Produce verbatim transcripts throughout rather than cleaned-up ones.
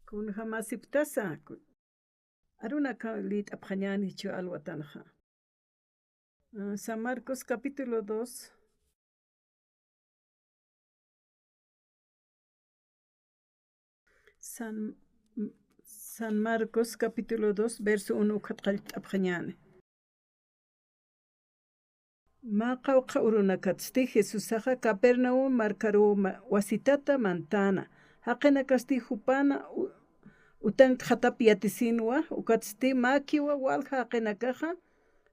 Kunjamasiptasa, ku-, arunaka lït'apxañäni jichhü alwatanxa. Ah, San Marcos capítulo dos. San, San Marcos capítulo dos, verso uno ukat qallt'apxañäni. Mä qawqha urunakatsti Jesusaxa Capernaum markaruw ma-, wasitata mantäna. Jaqinakasti jupana u-, utankxatap yatisinwa, ukatsti mäkiwa walja jaqinakaxa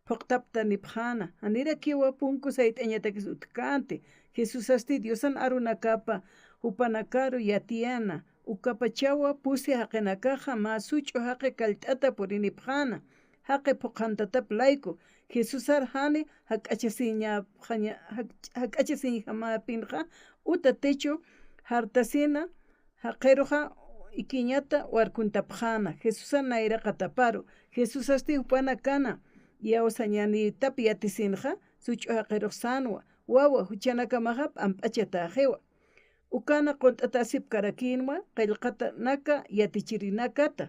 phuqtaptanipxäna. Janirakiwa punku sayt'añatakis utjkänti. Jesusasti Diosan arunakapa jupanakaru yatiyäna. Ukapachawa pusi jaqinakaxa mä such'u jaqi kallt'ata purinipxäna. Jaqi phuqhantatap layku. Jesusar jani jak'achasiñapxaña-, jak-, jak'achasiñjamäpinxa, uta techo jartasina, jaqiruxa ikiñata warkuntapxäna, Jesusan nayraqataparu. Jesusasti jupanakana iyawsañänitap yatisinxa, such'u jaqirux sänwa, wawa juchanakamaxa p'amp'achatäxiwa. Ukana qunt'atäsipkarakïnwa qillqatanaka yatichirinakata.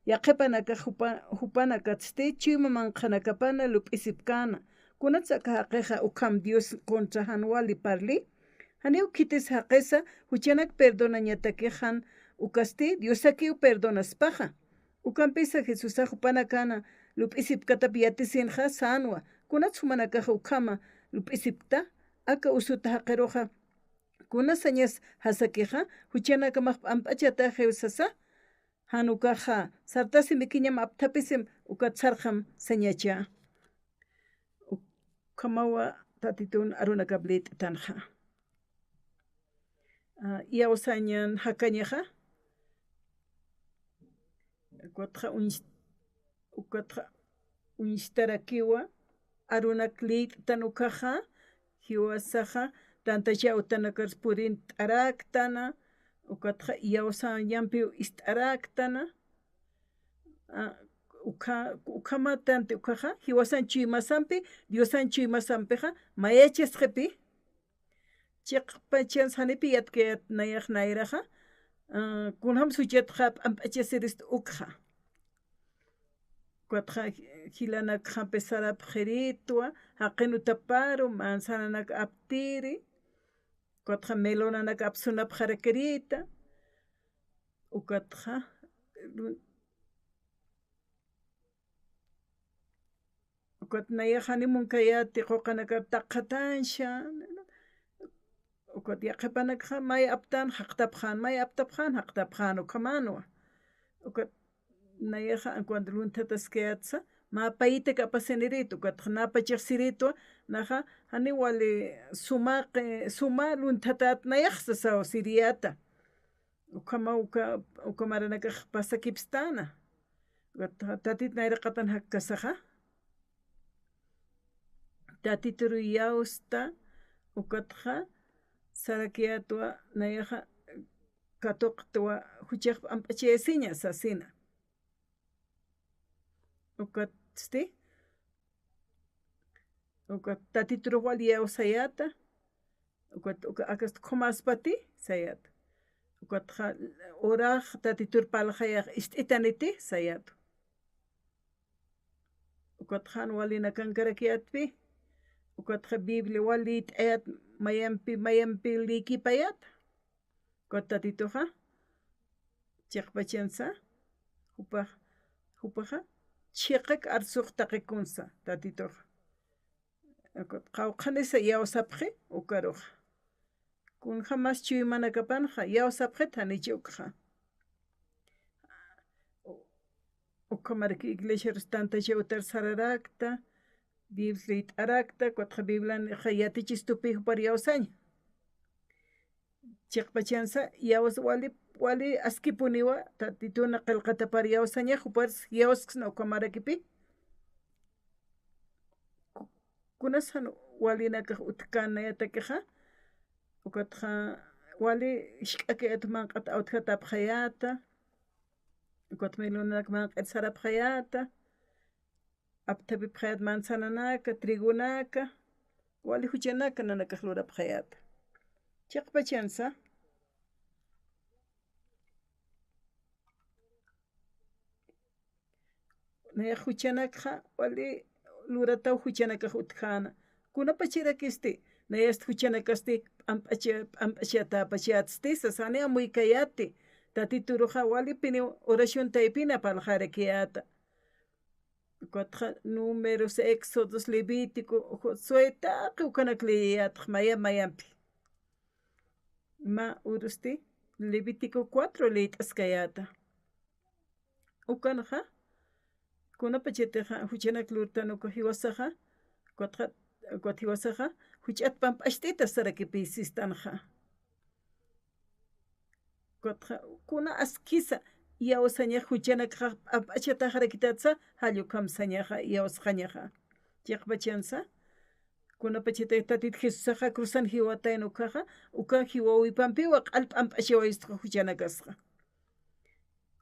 Yaqhipanakax jupa-, jupanakatsti chuyma manqhanakapana lup'isipkäna. Kunats aka jaqixa ukham Dios contra jan wali parli? Janiw khitis jaqisa juchanak perdonañatakix jan ukasti Diosakiw perdonaspaxa. Ukampisa Jesusax jupanakana lup'isipkatap yatisinxa sänwa, kunats jumanakax ukhama lup'isipkta? Aka usuta jaqiruxa, kuna sañas jasakixa, juchanakamax p'amp'achataxiw sasa, jan ukaxa, sartasim ikiñam apthapisim, ukat sarxam sañacha. Ukhamawa Tatitun arunakap lït'tanxa. Ah, iyawsañan jakañaxa. Ukatxa uñs-, ukatxa uñstarakiwa, arunak lït'tan ukaxa, jiwasaxa, tantachawtanakar purint'aräktana, ukatxa iyawsañampiw ist'aräktana, ah, ukha-, ukhamatanti ukaxa, jiwasan chuymasampi, Diosan chuymasampixa, mayachasqipi, chiqpachansa janipi yatkayät nayax nayraxa, ah, kunjams juchatxa p'amp'achasirist ukxa. Ukatxa jilanakxampi sarapxiritwa, jaqin utaparu, manzananak aptiri, ukatxa melonanak apsunapxarakirita, ukatxa, ukat nayax jani munkayäti quqanakar taqxatañsa, ukat yaqhipanakxa may aptan jaqtapxän, may aptapxän jaqtapxän, ukhamänwa. Ukat nayaxa, en cuanto lunthataskayätsa, mä payitak apasinirït, ukatxa nä pachax siritwa, naxa, jani wali suma, suma lunthatät nayax sasaw siriyäta. Ukhama uka, uka maranakax pasakipstäna. Ukat Tatit nayraqatan jakkasaxa. Tatituru iyawsta, ukatxa sarakiyätwa nayaxa katuqtwa juchax p'amp'achayasiña sasina. Ukatsti, ukat Tatiturux wal iyawsayäta, ukat, uka akast khumaspati sayäta. Ukatxa urax Tatitur parlxayax ist'itaniti sayäta. Ukatxa jan walinakankarakiyätpi, ukatxa Biblia wal lït'ayät mayampi, mayampi lïkipayät. Ukat Tatituxa, chiqpachansa, jupax, jupaxa, chiqak arsux taqikunsa, Tatituxa. Ukat qawqhanisa iyawsapxi, ukaruxa. Kunjamas chuymanakapanxa, iyawsapxit janichi ukxa. Ukhamaraki iglesiarus tantachawtar sararakta, Biblia lït'arakta, ukatxa Biblianxa yatichistupi jupar iyawsaña. Chiqpachansa, iyawas wali, wali askipuniwa, Tatituna qillqatapar iyawsaña, jupar iyawsksna ukhamarakipi. Ku-, kunas jan walinakax utjkän nayatakixa, ukatxa wali jisk'akayät manq'at awtjatapxayäta, ukat melonanak manq'it sarapxayäta, apthapipxayät manzananaka, trigonaka, wali juchanaka nanakax lurapxayäta. Chiqpachansa, Nayax juchanakxa wali lurataw juchanakax utjäna. Kunapachirakisti, nayast juchanakasti p'amp'acha-, p'amp'achatäpachätsti, sasani amuykayäti. Tatituruxa walipiniw oración taypina parlxarakiyäta. Ukatxa Números, Éxodos, Levítico, Josué, taqi ukanak leyiyätx maya mayampi. Mä urusti Levítico cuatro leyt'askayäta. Ukanxa, kunapachatixa juchanak lurtan uka jiwasaxa, ukatxa, ukat jiwasaxa, juch'at p'amp'acht'ita sarakipï sistanxa. Ukatxa, kuna askisa iyawsañax juchanakxa p'amp'achataxarakitatsa, jall ukham sañaxa, iyawsxañaxa. Chiqpachansa, kunapachatix Tatit Jesusaxa cruzan jiwatayna ukaxa, uka jiwawipampiwa q'al p'amp'achawayusta juchanakasxa.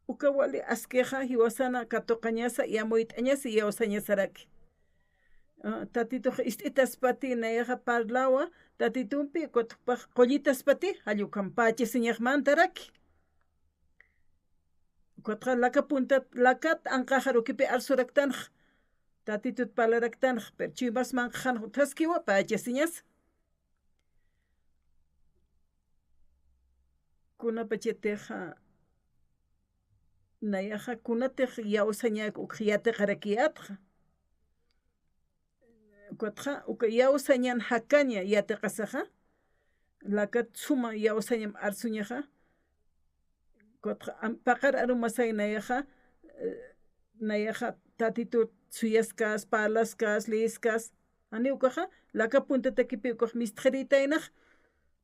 Uka wali askixa jiwasana katuqañasa, amuyt'añasa, iyawsañasaraki. Ah, Tatitux ist'itaspati nayaxa parlawa, Tatitumpi, ukat jupax qullitaspati, jall ukham pächasiñax mantaraki. Ukatxa laka puntat, lakat anqaxarukipi arsuraktanx, Tatitut parlaraktanx, pero chuymas manq'xanx utjaskiwa, pächasiñasa. Kunapachatixa, nayaxa kunatix iyawsañak ukxa yatiqarakiyätxa. Ukatxa, uka iyawsañan jakaña yatiqasaxa, lakat suma iyawsañam arsuñaxa, ukatxa, am-, paqar arumasay nayaxa, eh, nayaxa Tatitut suyaskas, parlaskas, liyiskas, jani ukaxa, laka puntatakipi ukax mistxiritaynax,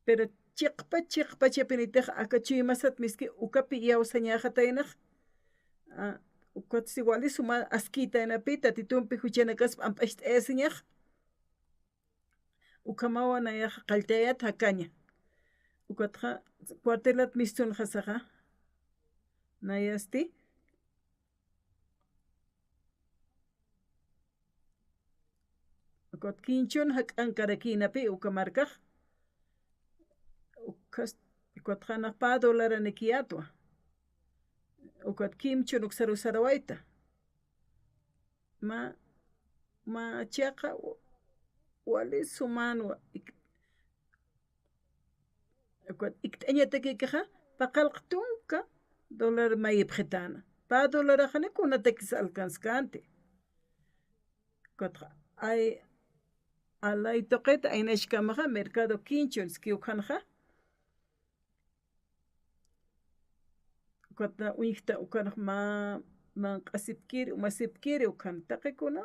pero chiqpa, chiqpachapinitix aka chuymasat miski ukapi iyawsañaxataynax, ah, ukatsi wali suma askïtaynapi, Tatitumpi juchanakas p'amp'acht'ayasiñax, ukhamawa nayaxa qalltayät jakaña. Ukatxa, cuartelat mistunxasaxa, nayasti, ukat kinchhun jak'ankarakïnapi uka markax, ukas-, ukatxa nax pä dolaranakiyätwa. Ukat kimchhun uksaruw sarawayta. Mä, mä chiqa, wali sumänwa, ik-, ukat ikt'añatakikixa, paqallq tunka dólar mayipxitäna. Pä dolaraxani kunatakis alcanzkänti. Ukatxa, ay, alay tuqit, aynaskamaxa, mercado kinchhun, siski ukhanxa. Ukata uñjta ukanx mä, manq'asipkiri, umasipkiri, ukhan taqikuna.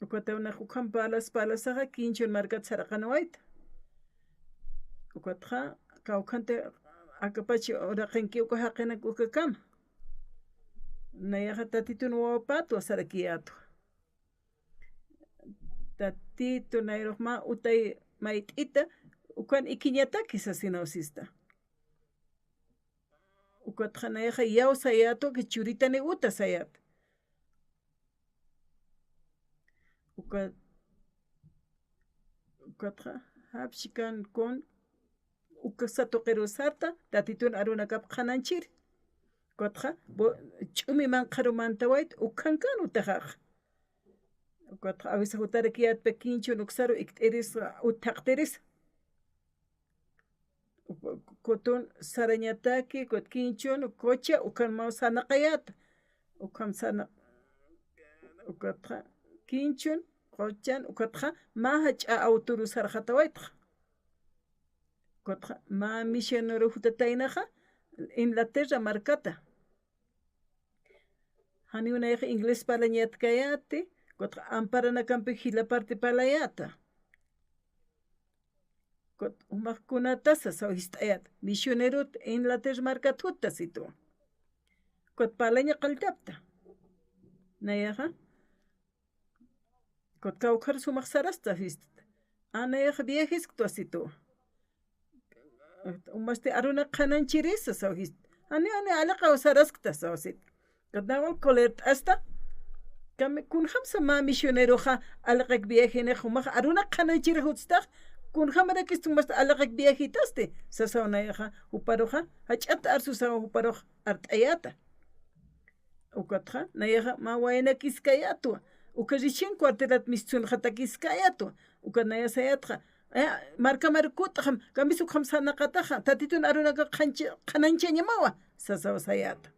Ukata unax ukham parlas, parlasaxa kinchhun markat saraqanwayta. Ukatxa, kawkhanti akapach uraqinki uka jaqinak ukakama. Nayaxa Tatitun wawapätwa sarakiyätwa. Tatitu, nayrux mä utay mayt'ita, ukan ikiñataki sasinaw sista. Ukatxa nayaxa iyawsayätwa, uka churitani uta sayät. Uka, ukatxa, japchikan kun, uksa tuqiruw sarta, Tatitun arunakap qhanañchiri. Ukatxa, bo-, ch'umi manqharuw mantawayt, ukhankan utaxax. Ukatxa, a veces jutarakiyätpa kinchhun uksaru ikt'iris, uthaqtiris. Kutun sarañataki, kut kinchhun, kucha, ukhan mä sarnaqayäta. Ukham sarna-, ukatxa, kinchhun, quchan, ukatxa, mä jach'a autoru sarxatawaytxa. Ukatxa, mä misionero jutataynaxa, Inglaterra markata. Janiw nayaxa inglés parlañatkayäti, ukatxa amparanakampi jila parti parlayäta. Kut, jumax kunatasa sasaw jist'ayät, misionerot Inglaterra markat jutta sitwa. Kut parlaña qalltapta. Nayaxa. Kut kawkhar sumax sarasta jistit. A nayaxa viajesktwa sitwa. Umasti arunak qhanañchirisa sasaw jistit. Ani, ani, aliqaw saraskta sasaw sit. Kut nayax wal colert'asta. Kami kunjamsa mä misioneroxa aliqik viajenix jumax arunak qhanañchir jutstax, kunjamarakist jumasti aliqik viajetasti, sasaw nayaxa, juparuxa, jach'at arsusaw juparux art'ayäta. Ukatxa, nayaxa mä waynakiskayätwa. Uka richin cuartelat mistsunxatakiskayätwa. Ukat naya sayätxa, aya, markamar kut'xam, kambis ukham sarnaqataxa, Tatitun arunaka qhanchi-, qhanañchañamawa, sasaw sayäta.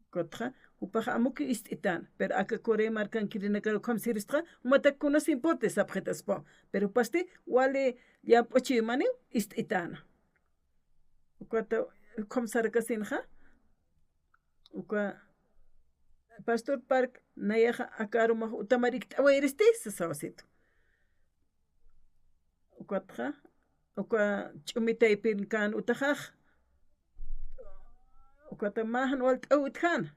Ukatxa, jupax amuki ist'itäna, pero aka Corea markankirinakar ukham siristxa, jumatak kunas importe sapxitaspaw. Pero jupasti, wali llamp'uchimaniw ist'itäna. Ukata, ukham sarakasinxa, uka Pastor Park, nayaxa aka arumax utamar ikt'awayiristi, sasaw situ. Ukatxa, uka ch'umi taypin kän utaxax. Ukata mä jan walt'aw utjäna.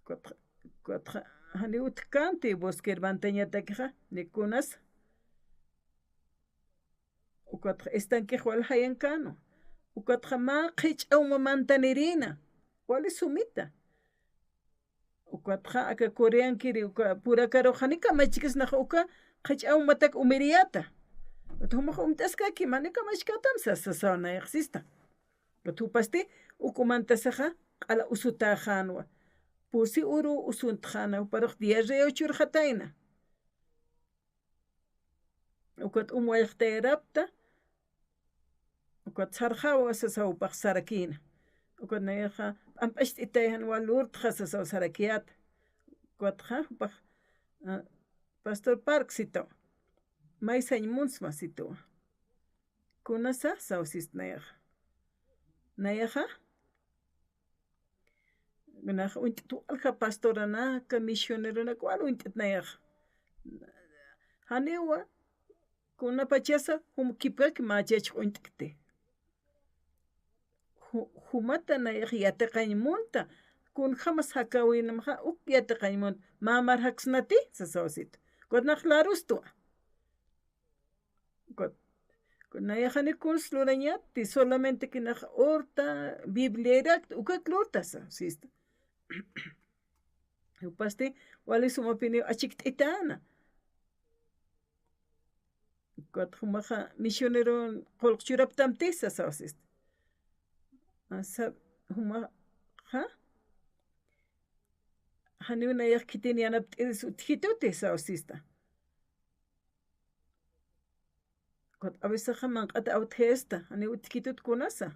Ukatxa, ukatxa, janiw utjkänti bosque hermana Tañatakixa, ni kunas. Ukatxa estanquex wal jayankänwa. Ukatxa mä qhich'aw mamantanirïna. Wali sumita. Ukatxa aka Coreankiri, uka purakarux jani kamachkasnaxa uka qhich'aw matak umiriyäta. Ukat jumax umt'askaki, jani kamachkätam sasa, sasaw nayax sista. Ukat jupasti, uk umantasaxa, q'ala usutäxänwa. Pusi uru usuntxäna, juparux diarrea uchurxatayna. Ukat um wayqtayarapta, ukat sarxawa sasaw jupax sarakïna. Ukat nayaxa, p'amp'acht'itay jan wal lurtxa sasaw sarakiyät. Ukatxa, jupax, ah, Pastor Park sitaw. May sañ munsma situwa. Kunasa, saw sist nayaxa. Nayaxa, Nax uñt'it walja pastoranaka, misioneronaka wal uñt'it nayax. Janiwa, kunapachasa, jum kipkaki mä chachx uñt'kti. Ju-, jumata nayax yatiqañ munta, kunjamas jakäwinamxa, uk yatiqañ munta, mä marjaksnati, sasaw situ. Ukat nax larustwa. Ukat, ukat nayax jani kuns lurañätti, solamente kinax urta, Bibliarakta, ukak lurtasa, sista. Jupasti, wali sumapiniw achikt'itäna. Ukat jumaxa misionero qullq churaptamti, sasaw sista. Asa, jumaxa, janiw nayax khitin yanapt'iris utjkituti, sasaw sista. Ukat a veces manq'at awtjesta, janiw utjkitut kunasa.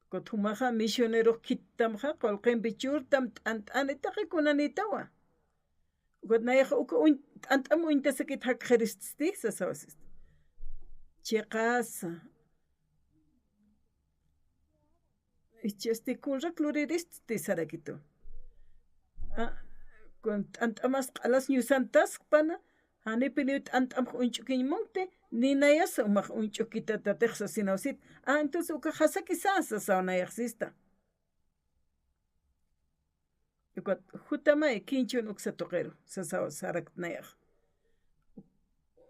Ukat jumaxa misionerux khittamxa, qullqimpi churtam, t'ant'ani taqi kunanïtawa. Ukat nayaxa uka uñ-, t'ant'am uñtasakit jakxiristi, sasaw sista. Chiqasa. Ichasti kunrak luriristi sarakitu. A, kun t'ant'amas q'alas ñusantaskpana, janipiniw t'ant'amx uñch'ukiñ munkti, ni nayasa umax uñch'ukitatatix sasinaw sit. A, entonces ukax jasakisa, sasaw nayax sista. Ukat jutamay kinchhun uksa tuqiru, sasaw sarakt nayax.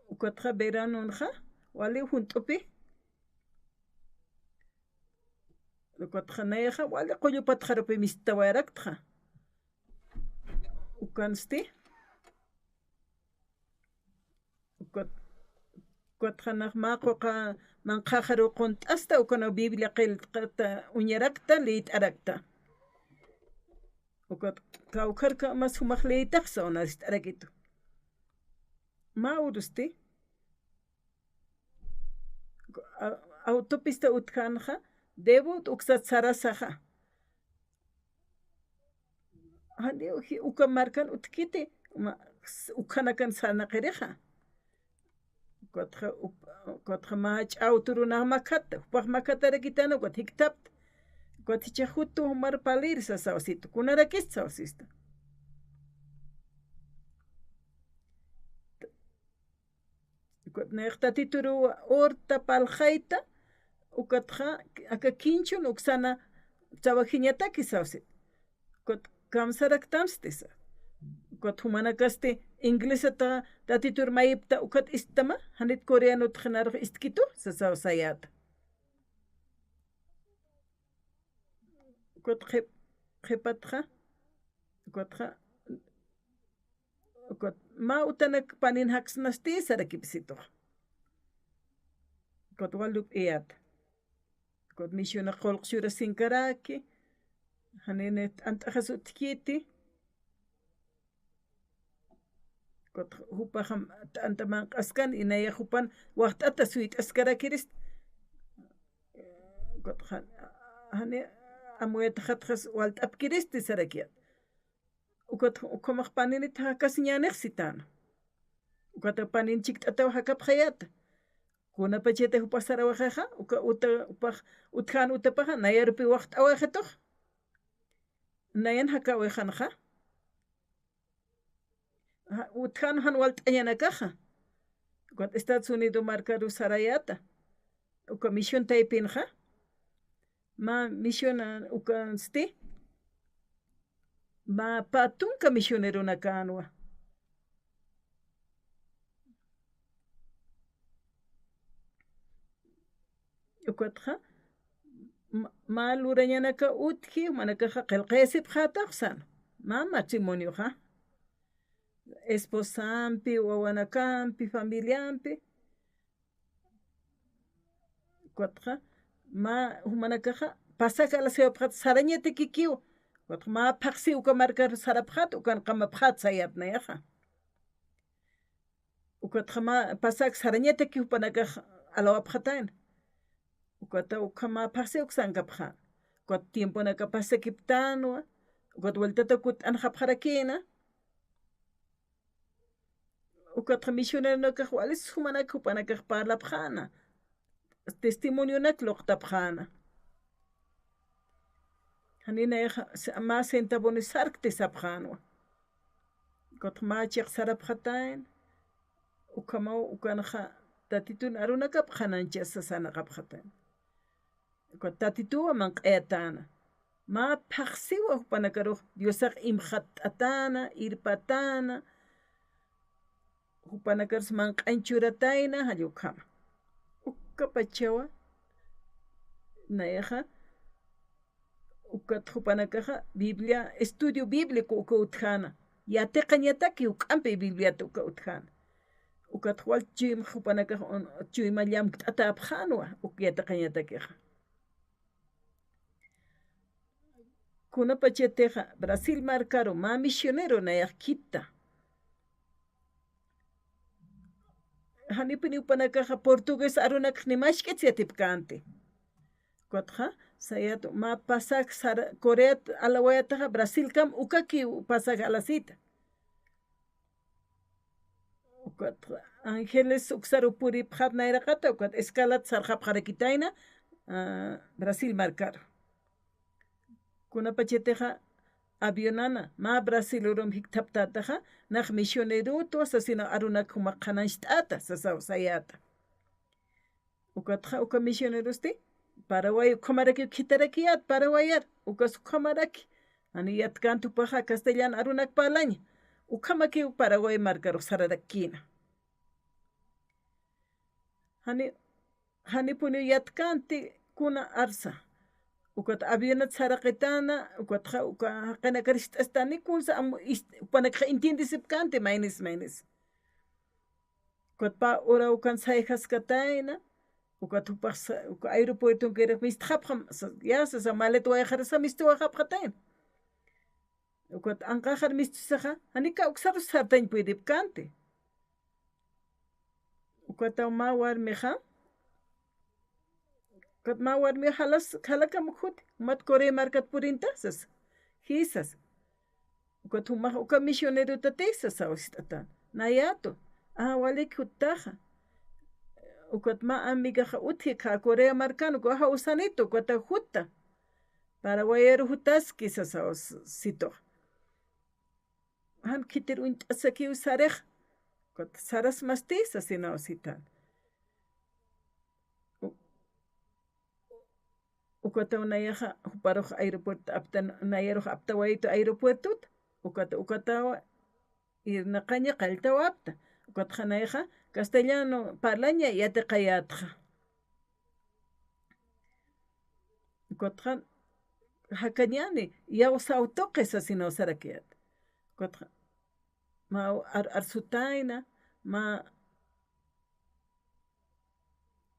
Ukatxa veranonxa, wali junt'upi. Ukatxa nayaxa, wali qullu patxarupi mistawayaraktxa. Ukansti. Ukat, ukatxa nax mä quqa manqhaxaru qunt'asta, ukanaw Biblia qillqata uñarakta, liyt'arakta. Ukat kawkharkamas jumax liyt'axsa, unarist'arakitu. Mä urusti, a-, autopista utjänxa, debo uksat sarasaxa. Janiw ji-, uka markan utjkiti, ma-, s-, ukhanakan sarnaqirixa. Ukatxa, uk-, ukatxa mä ch'aw turunax makata, jupax makatarakitana, ukat jikthapta. Ukat jichhax juttu jumar parliri sasaw situ, kunarakist sasaw sista. Ukat nayax Tatituruw urta parlxayta, ukatxa aka kinchhun uksana trabajiñataki sasaw sit. Ukat kamsaraktamsti sa. Ukat jumanakasti inglesata Tatitur mayipta ukat istama, janit coreano utjinarux istkitu, sasaw sayäta. Ukat qhip-, qhipatxa, ukatxa, ukat mä utanak panin jaksnasti sarakipsitux. Ukat wal lup'iyäta. Ukat misionax qullq churasinkaraki, janini t'ant'axas utjkiti. Ukat jupax t'anta manq'askan, y nayax jupan waxt'ata suyt'askarakirist. Ukat jan-, jani amuyataxatxas walt'apkiristi sarakiyat. Ukat ukhamax paninit jakasiñänix sitäna. Ukat panin chikt'ataw jakapxayäta. Kunapachati jupax sarawaxaxa, uka uta, jupax utjän utapaxa, nayarupi waxt'awayxitux. Nayan jakawayxanxa. Ja, utjän jan walt'añanakaxa. Ukat Estados Unidos markaru sarayäta. Uka misión taypinxa. Mä misión, ah, ukansti. Mä pä tunka misioneronakänwa. Ukatxa, ma-, mä lurañanaka utji, jumanakaxa qillqayasipxätax sän. Mä matrimonioxa. Esposampi, wawanakampi, familiampi. Ukatxa, mä jumanakaxa, pasak alasiwapxät sarañatakikiw. Ukatxa, mä phaxsi uka markar sarapxät, ukan qamapxät sayät nayaxa. Ukatxa mä pasak sarañataki jupanakax alawapxatayna. Ukata ukha mä phaxsi uksankapxäna. Ukat tiemponaka pasakiptänwa. Ukat vueltata kutt'anxapxarakïna. Ukatxa misioneronakax walis jumanak jupanakax parlapxäna. Testimonionak luqtapxäna. Janinayax mä centavoni sarkti sapxänwa. Ukatxa mä chiq sarapxatayna, ukhamaw ukanxa Tatitun arunakap qhanañchasa sarnaqapxatayna. Ukat Tatituwa manq'ayatäna. Mä phaxsiwa jupanakarux Diosax imxatt'atäna, irpatäna, jupanakarus manq'añ churatayna, jall ukhama. Ukapachawa, nayaxa, ukat jupanakaxa, Biblia, estudio bíblico uka utjäna. Yatiqañataki juk'ampi Bibliat uka utjäna. Ukat wal chuyma jupanakax un-, chuyma llamkt'atäpxänwa, uk yatiqañatakixa. Kunapachatixa Brasil markaru mä misionero nayax khita. Janipuni jupanakaxa portugués arunakx ni mask'its yatipkänti. Ukatxa, sayät mä pasak sara-, Coreat alawayataxa Brasilkam ukaki pasak alasita. Ukat Ángeles uksaru puripxät nayraqata, ukat escalat sarxapxarakitayna, ah, Brasil markaru. Kunapachatixa avionana, mä Brasil urum jikthaptätaxa, nax misionerutwa sasina arunak jumax qhanañcht'ata, sasaw sayäta. Ukatxa uka misionerosti, Paraguay ukhamaraki khitharakiyät, Paraguayar, ukas ukhamaraki. Jani yatkänti jupaxa castellan arunak parlaña. Ukhamakiw Paraguay markarux sararakïna. Jani, janipuniw yatkänti kuna arsa. Ukat avionat saraqitäna, ukatxa uka jaqinakar ist'astäni kunsa am ist-, jupanakxa entiendesipkänti maynis, maynis. Ukat pä ura ukan sayjaskatayna, ukat jupax sa-, uka aeropuertonkirix mistxapxam, sa-, ya, sasa, maleta wayxarasa mistuwaxapxatayna. Ukat anqaxar mistusaxa, janika uksarus sartañ puedipkänti. Ukataw mä warmixa, ukat mä warmi jalas, jalakam ukhuti, jumat Corea markat purinta, sasa. Jisas. Ukat jumax uka misionerotati sasaw ist'atan. Nayätu, ah, walik juttaxa. Ukat mä amigaxa utji khä Corea markan, uka jawsanit, ukata jutta. Paraguayaru jutaski sasaw s-, situx. Jan khitir uñt'asakiw sarix. Ukat sarasmasti sasinaw sitan. U-, Ukataw nayaxa, juparux aeropuerto aptan, nayarux aptawayitu aeropuertot, ukat, ukataw irnaqaña qalltaw apta, ukatxa nayaxa, castellano parlaña yatiqayätxa. Ukatxa, jakañäni, yawsaw tuqi sasinaw sarakiyät. Ukatxa, mä ar-, arsutayna, mä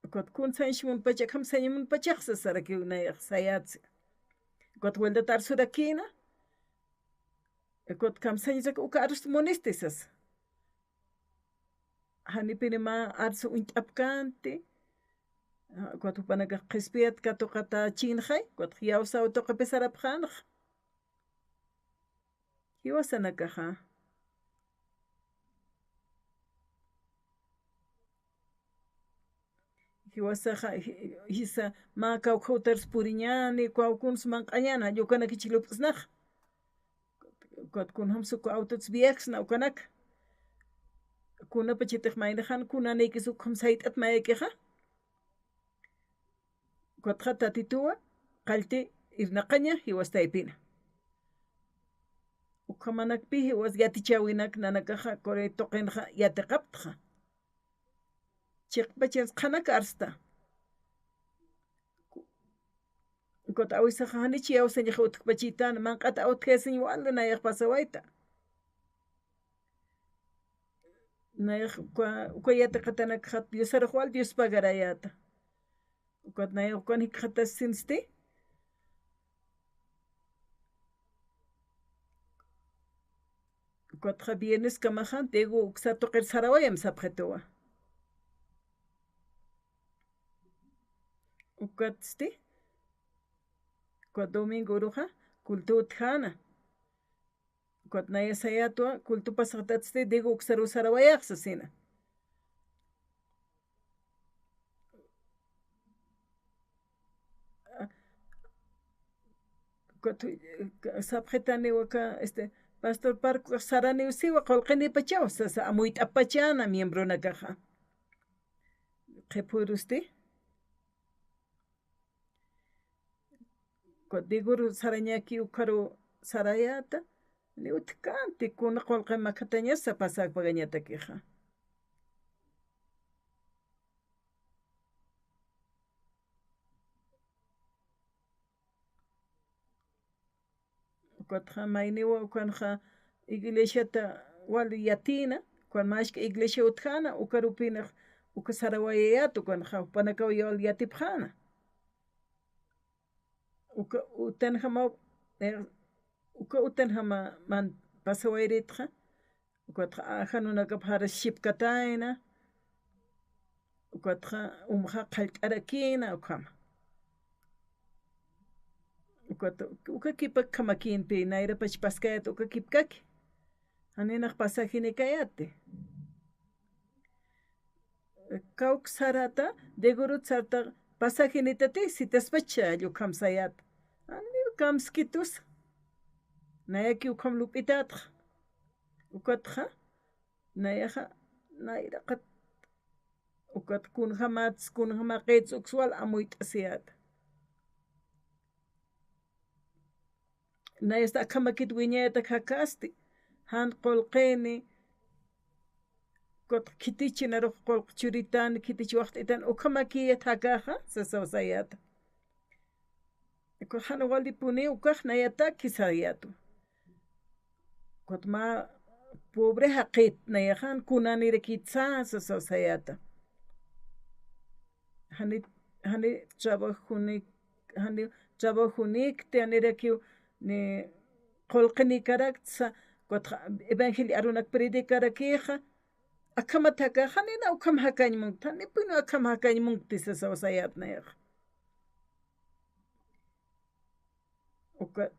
Ukat kun sañsmunpacha, akham sañmunpachax sasarakiw nayax sayätsi. Ukat vueltat arsurakïna. Ukat kamsañsak uka arus munisti sasa. Janipini mä arsu uñt'apkänti. Ukat jupanakax qhispiyat katuqatächinxay, ukat iyawsaw tuqipis sarapxänxa. Jiwasanakaxa. Jiwasaxa, ji-, jisa mä kawkha utarus puriñäni, kawkuns manq'añäni, jall ukanakich lup'snax. Ukat kunjamsa uka autots viajesna ukanak. Kunapachatix maynaxan, kunanïkis ukham sayt'at mayakixa. Ukatxa Tatituwa qallti irnaqaña jiwas taypina. Ukhamanakpi jiwas yatichäwinak nanakaxa, Corea tuqinxa yatiqaptxa. Chiqpachans qhanak arsta. Ukat awisaxa janich iyawsañax utjpachïtän, manq'at utjayasiñ wali nayax pasawayta. Nayax uka, uka yatiqatanakxat Diosarux wal Dios pagarayäta. Ukat nayax ukan jikxatasinsti. Ukatxa viernes kamaxa, Diego uksa tuqir sarawayam sapxituwa. Ukatsti, ukat domingo uruxa, culto utjäna. Ukat naya sayätwa, culto pasaxtatsti, Diego uksaruw sarawayax sasina. Ukat, sapxitaniw aka, este, pastor Parco saraniw siwa, qullqinipachaw sasa, amuyt'apachäna miembronakaxa. Qhipürusti. Ukat Diegor sarañaki ukharu sarayäta, ni utjkänti kuna qullqi makhatañasa pasakpagañatakixa. Ukatxa mayniwa ukanxa iglesiata wali yatïna, ukan mä jisk'a iglesia utjäna, ukarupinix uka sarawayayät ukanxa jupanakaw wal yatipxäna. Uka utanjama, eh, uka utanjama man pasawayritxa, ukatxa jan unakap jaras shipkatayna, ukatxa umxa qhallt'arakïna, ukhama. Ukat, uka kipak khamakïnpi, nayrapach paskayät uka kipkaki. Janinax pasajinikayäti. Kawk sarata, Diegorut sarta pasajinitati, sitaspacha, jall ukham sayät. Janiw kamskitusa. Nayaki ukham lup'itätxa. Ukatxa, nayaxa, nayraqat, ukat kunjamats, kunjamaqits, uks wal amuyt'asiyät. Nayasta akhamakit wiñayat jakasti, jan qullqini, ukat khitichi narux qullq churitan, khitich waxt'itan, ukhamakiyat jakaxa, sasaw sayäta. Ukat jan walipuni, ukax nayataki sayätwa. Ukat mä pobre jaqit nayaxa, jan kunanirakitsa, sasaw sayäta. Jani, jani trabajuni, jani trabajunikti, janirakiw ni qullqinikarakta, ukat evangelio arunak predicarakixa, akhamat jakax, janina ukham jakañ munkti, janipuniw akham jakañ munkti, sasaw sayät nayaxa. Uka,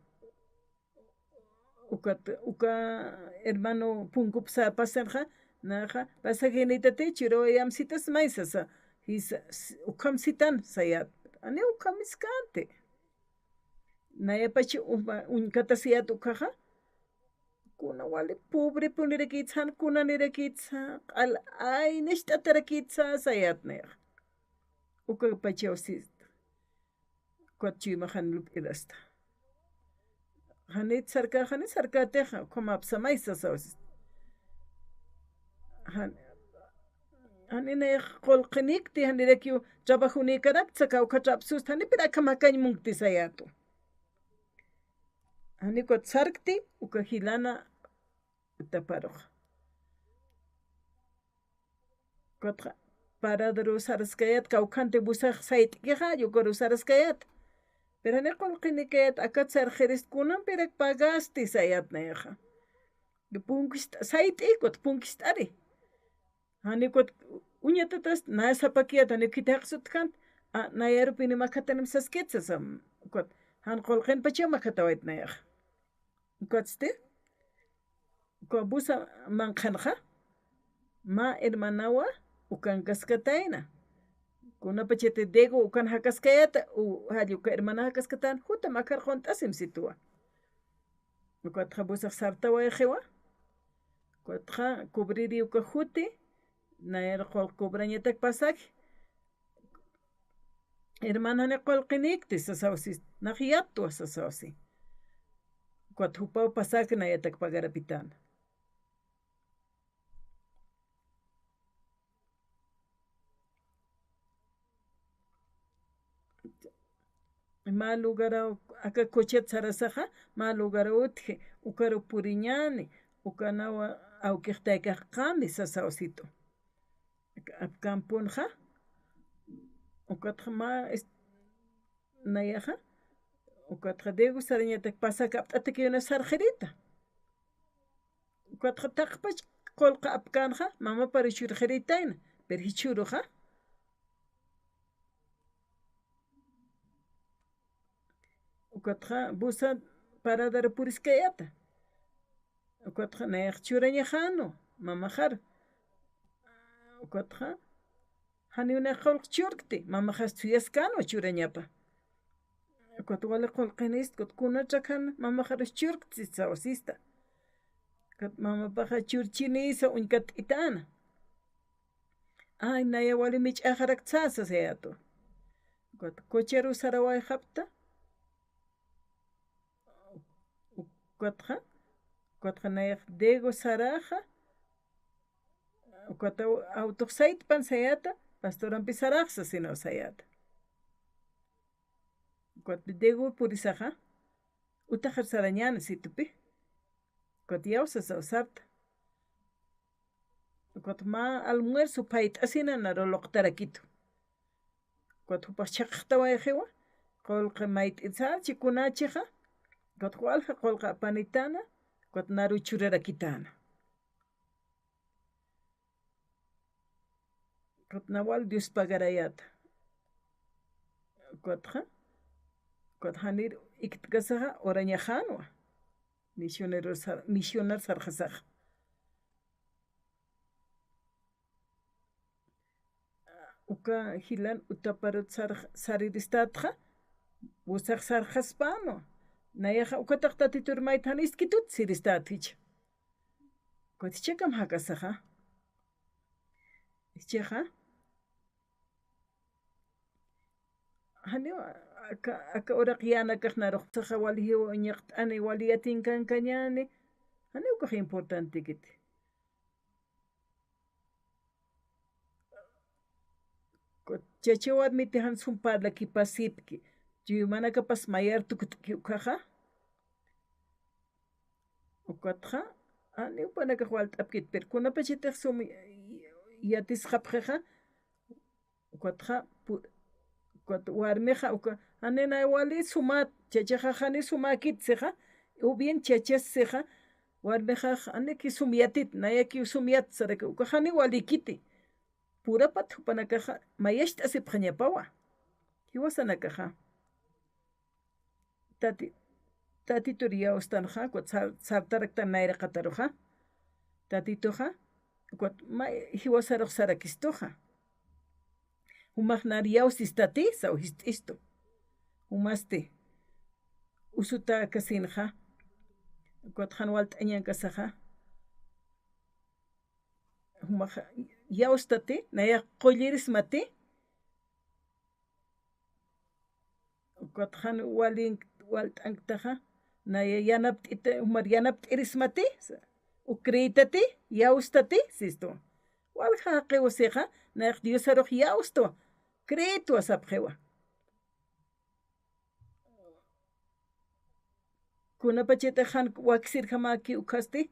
ukat, uka hermano punkupsa pasanxa, naxa, pasajinitati, churawayam sitas may sasa, jisa, s-, ukham sitan sayät, janiw ukham miskanti. Nayapach uma, uñkatasiyät ukaxa, kuna wali pobrepunirakitsa, jan kunanirakitsa, q'al aynacht'atarakitsa sayät nayaxa. Ukapachaw sista. Ukat chuymax jan lup'irasta. Janit sarkaxa, jani sarkätixa, ukhamapsa may sasaw sista. Jan, jani nayax qullqinikti, janirakiw trabajunikarakta, kawkha trapsusti, janipir akham jakañ munkti sayätwa. Jani ukat sarkti, uka jilana utaparuxa. Ukatxa, paradaru saraskayät, kawkhanti busax sayt'ikixa, ukaru saraskayät. Pero janiw qullqinikayät, akat sarxirist kunampirak pagasti sayät nayaxa. Punkist'a, sayt'i, ukat punkist'ari. Janiw ukat uñatatast, naya sapakiyät, janiw khitixaqs utjkant, a, nayarupi ni makhatanimp saskit sasa, ukat, jan qullqinpachaw makhatawayt nayaxa. Ukatsti, uka busa manqhanxa, mä hermanawa ukankaskatayna. Kunapachati Diego ukan jakaskayäta, u, jall uka hermana jakaskatayna, jutam akar qunt'asim situwa. Ukatxa busax sartawayxiwa, ukatxa cubriri uka juti, nayar qullq cubrañatak pasaki, hermana, janiw qullqinikti sasaw si, nax yattwa sasaw si. Ukat jupaw pasakna nayatak pagarapitana. Mä lugaraw, aka cocheta sarasaxa, mä lugaraw utji, ukaru puriñäni, uka nawa awkix taykax qami sasaw situ. Apkampunxa, ukatxa mä, es-, nayaxa, ukatxa Diego sarañatak pasak apt'atakiyuna sarxirita. Ukatxa taqpach qullqa apkänxa, mamaparu churxiritayna, pero jichhüruxa, ukatxa busa paradaru puriskayäta. Ukatxa nayax churañaxänwa, mamaxar. Ukatxa, janiw nayax qullq churkti, mamaxas suyaskänwa churañapa. Ukat wali qullqinist, ukat kunatrak jan mamaxarus churkti sasaw sista. Ukat mamapaxa churchinisa uñkatt'itäna. Ay, naya wali mich'axarak sasa sayätwa. Ukat cocheru sarawayxapta. Ukatxa, ukatxa nayax Diego saraxa, ukat autox saytpan sayäta, pastorampi saraxsa sinaw sayäta. Ukat Diego purisaxa, utaxar sarañäni situpi. Ukat iyawsasaw sarta. Ukat mä almuerzo phayt'asina naru luqtarakitu. Ukat jupax chhaqxtawayxiwa, qullqi mayt'it sarchi kunachixa, ukat walja qullqi apanitana, ukat naru churarakitana. Ukat nawa wal Dios pagarayäta. Ukatxa, ukat janir ikt'kasaxa urañaxänwa. Misionero sar-, misionar sarxasaxa. Uka jilan utaparut sar-, sariristätxa, busax sarxaspänwa. Nayaxa ukataq Tatitur mayt'an iskitut siristätxa. Ukat jichhakam jakasaxa. Jichhaxa. Janiw aka, aka uraq yänakax narux saxa wali jiwa uñaqt'ani, wali yatinkankañäni, janiw ukax importantekiti. Chacha warmiti jan sum parlakipasipki, chuymanakapas mayar tukt'ki ukaxa. Ukatxa, janiw jupanakax walt'apkit, pero kunapachatix sum yatisxapxixa, ukatxa, pu-, ukat warmixa, uka, jani nay wali sumat, chachaxa jani sumäkit sixa, o bien chachas sixa, warmixax, janiki sum yatit, nayaki sum yat saraki, uka jani walikiti. Purapat jupanakaxa, mayacht'asipxañapawa. Jiwasanakaxa. Tati-, Tatitur iyawstanxa, ukat sar-, sartaraktan nayraqataruxa. Tatituxa, ukat may jiwasarux sarakistuxa. Jumax nar iyawsistati, saw jist'istu. Jumasti, usutäkasinxa, ukat jan walt'añankasaxa. Jumax iyawstati, nayax qullirismati, ukat jan walin-, walt'anktaxa, naya yanapt'ita, jumar yanapt'irismati, u creetati, iyawstati, sistu. Walja jaqiw sixa, nayax Diosarux iyawstwa, creetwa sapxiwa. Kunapachatix jan waksirjamäki ukhasti,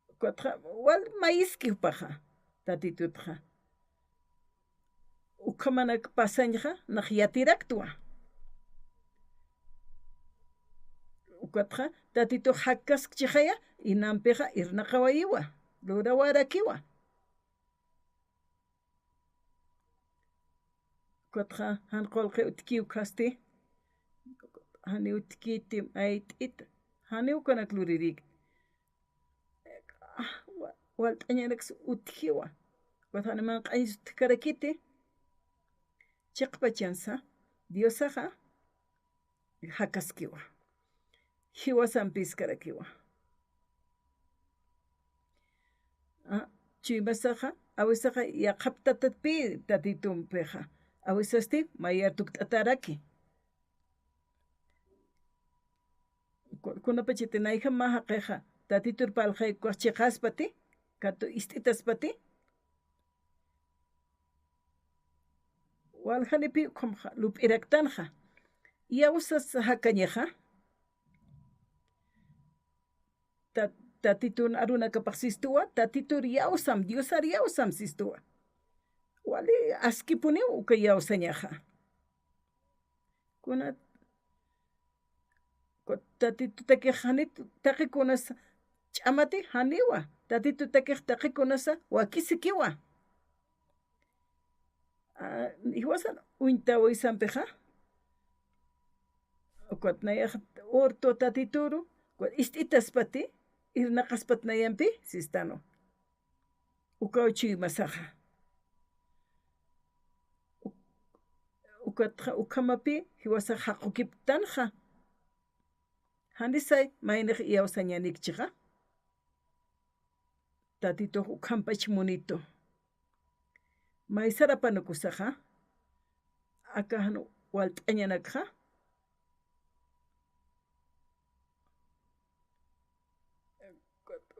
ukatxa, wal mayiski jupaxa. Tatitutxa. Ukhamanak pasañxa, nax yatiraktwa. Ukatxa, Tatitux jakkaskchixaya, inampixa irnaqawayiwa, lurawarakiwa. Ukatxa, jan qullqi utjki ukhasti, janiw utjkiti, mayt'it, janiw ukanak luririk. Ah, wa-, walt'añanaks utjiwa. Ukat jani manq'añs utjkarakiti. Chiqpachansa, Diosaxa jakaskiwa. Jiwasampiskarakiwa. Ah, chuymasaxa, awisaxa yaqhaptatatpi Tatitumpixa. Awisasti mayar tukt'ataraki. Ku-, kunapachati nayjam mä jaqixa, Tatitur parlxay ukax chiqaspati, katu ist'itaspati. Waljanipi ukham ja-, lup'iraktanxa. Iyawsas jakañaxa. Ta-, Tatitun arunakapax sistuwa, Tatitur iyawsam, Diosar iyawsam sistuwa. Wali askipuniw uka iyawsañaxa. Kuna, ku-, Tatitutakix janit taqi kunasa ch'amati janiwa, Tatitutakix taqi kunasa wakisikiwa. Ah, jiwasan uñtawisampixa, ukat nayax urtu Tatituru, ukat ist'itaspati, irnaqaspat nayampi, sistanu. Ukaw chuymasaxa. U-, ukatxa, ukhamapi, jiwasax jaqukiptanxa. Janisay, maynix iyawsañanikchixa. Tatitux ukhampach munitu. Maysarapanukusaxa, aka jan walt'añanakxa.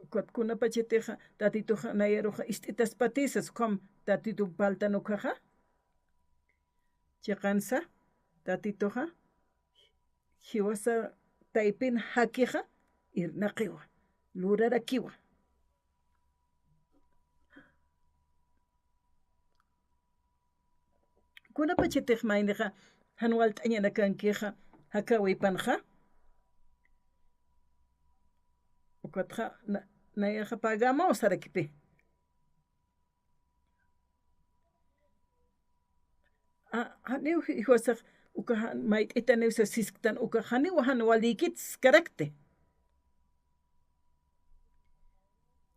Ukat kunapachatixa, Tatituxa nayaruxa ist'itaspati sas ukham Tatitun parltan ukaxa. Chiqansa, Tatituxa, jiwasa taypin jakixa, irnaqiwa, lurarakiwa. Kunapachatix maynixa, jan walt'añanakankixa, jakawipanxa. Ukatxa, na-, nayaxa pagamaw sarakipi. A, janiw ji-, jiwasax, uka jan, mayt'itaniw sas sisktan, uka janiw jan walïkit skarakti.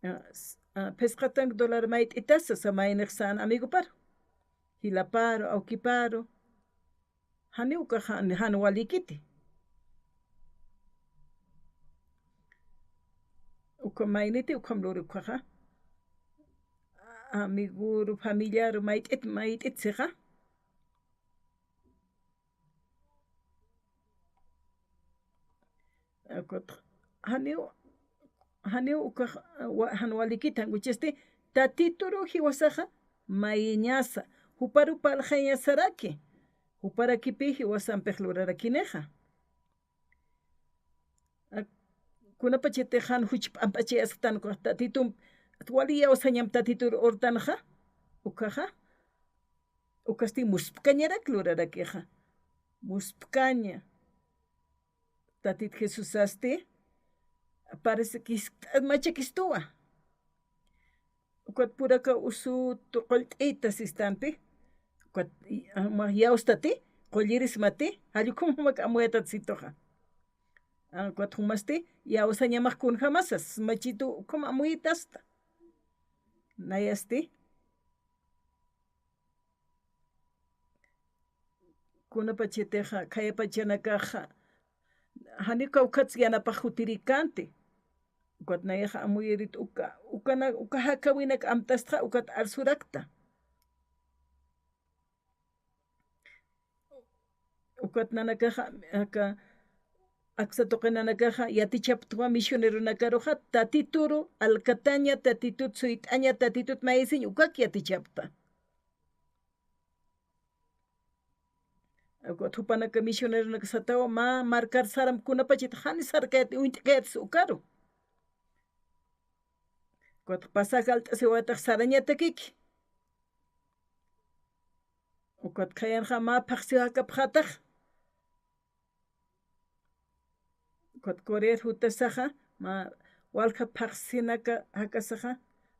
A, s-, a, phisqatank dólar mayt'itasa, sa maynix sän amigoparu, jilaparu, awkiparu. Janiw uka jan, jan walïkiti. Uka mayniti ukham luri ukaxa. Amiguru, familiaru, mayt'it, mayt'it sixa. Ukat, janiw, janiw ukax, wa-, jan walïkit, jan uñt'asti, Tatituru jiwasaxa, mayiñasa, juparu parlxañasaraki, juparakipi jiwasampix lurarakinixa. A, kunapachatix jan juch p'amp'achayasktan ukax Tatitum, wali iyawsañam Tatitur urtanxa, ukaxa, ukasti muspkañarak lurarakixa. Muspkaña. Tatit Jesusasti, parece que jiskt'at machakistuwa. Ukat puraka usutu qullt'ita sistampi. Ukat, i-, ama yawstati, qullirismati, jall ukham jumak amuyatat situxa. A, ukat jumasti, yawsañamax kunjamasas, machitu ukham amuyitasta. Nayasti. Kunapachatixa, khayapachanakaxa, janiw kawkhats yanapax jutirïkänti. Ukat nayaxa amuyirit uka, ukana-, uka jakawinak amtastxa, ukat arsurakta. Ukat nanakaxa, aka, aksa tuqi nanakaxa, yatichaptwa misioneronakaruxa, Tatituru alkataña, Tatitut suyt'aña, Tatitut mayisiñ, ukak yatichapta. Ukat jupanaka misioneronaka satawa, mä markar saram kunapachat jani sarkayat uñt'kayat ukaru. Ukat pasaje alt'asiwatax sarañatakiki. Ukat khayanxa mä phaxsiw jakapxätax. Ukat Corea jutasaxa, mä walja phaxsinaka jakasaxa,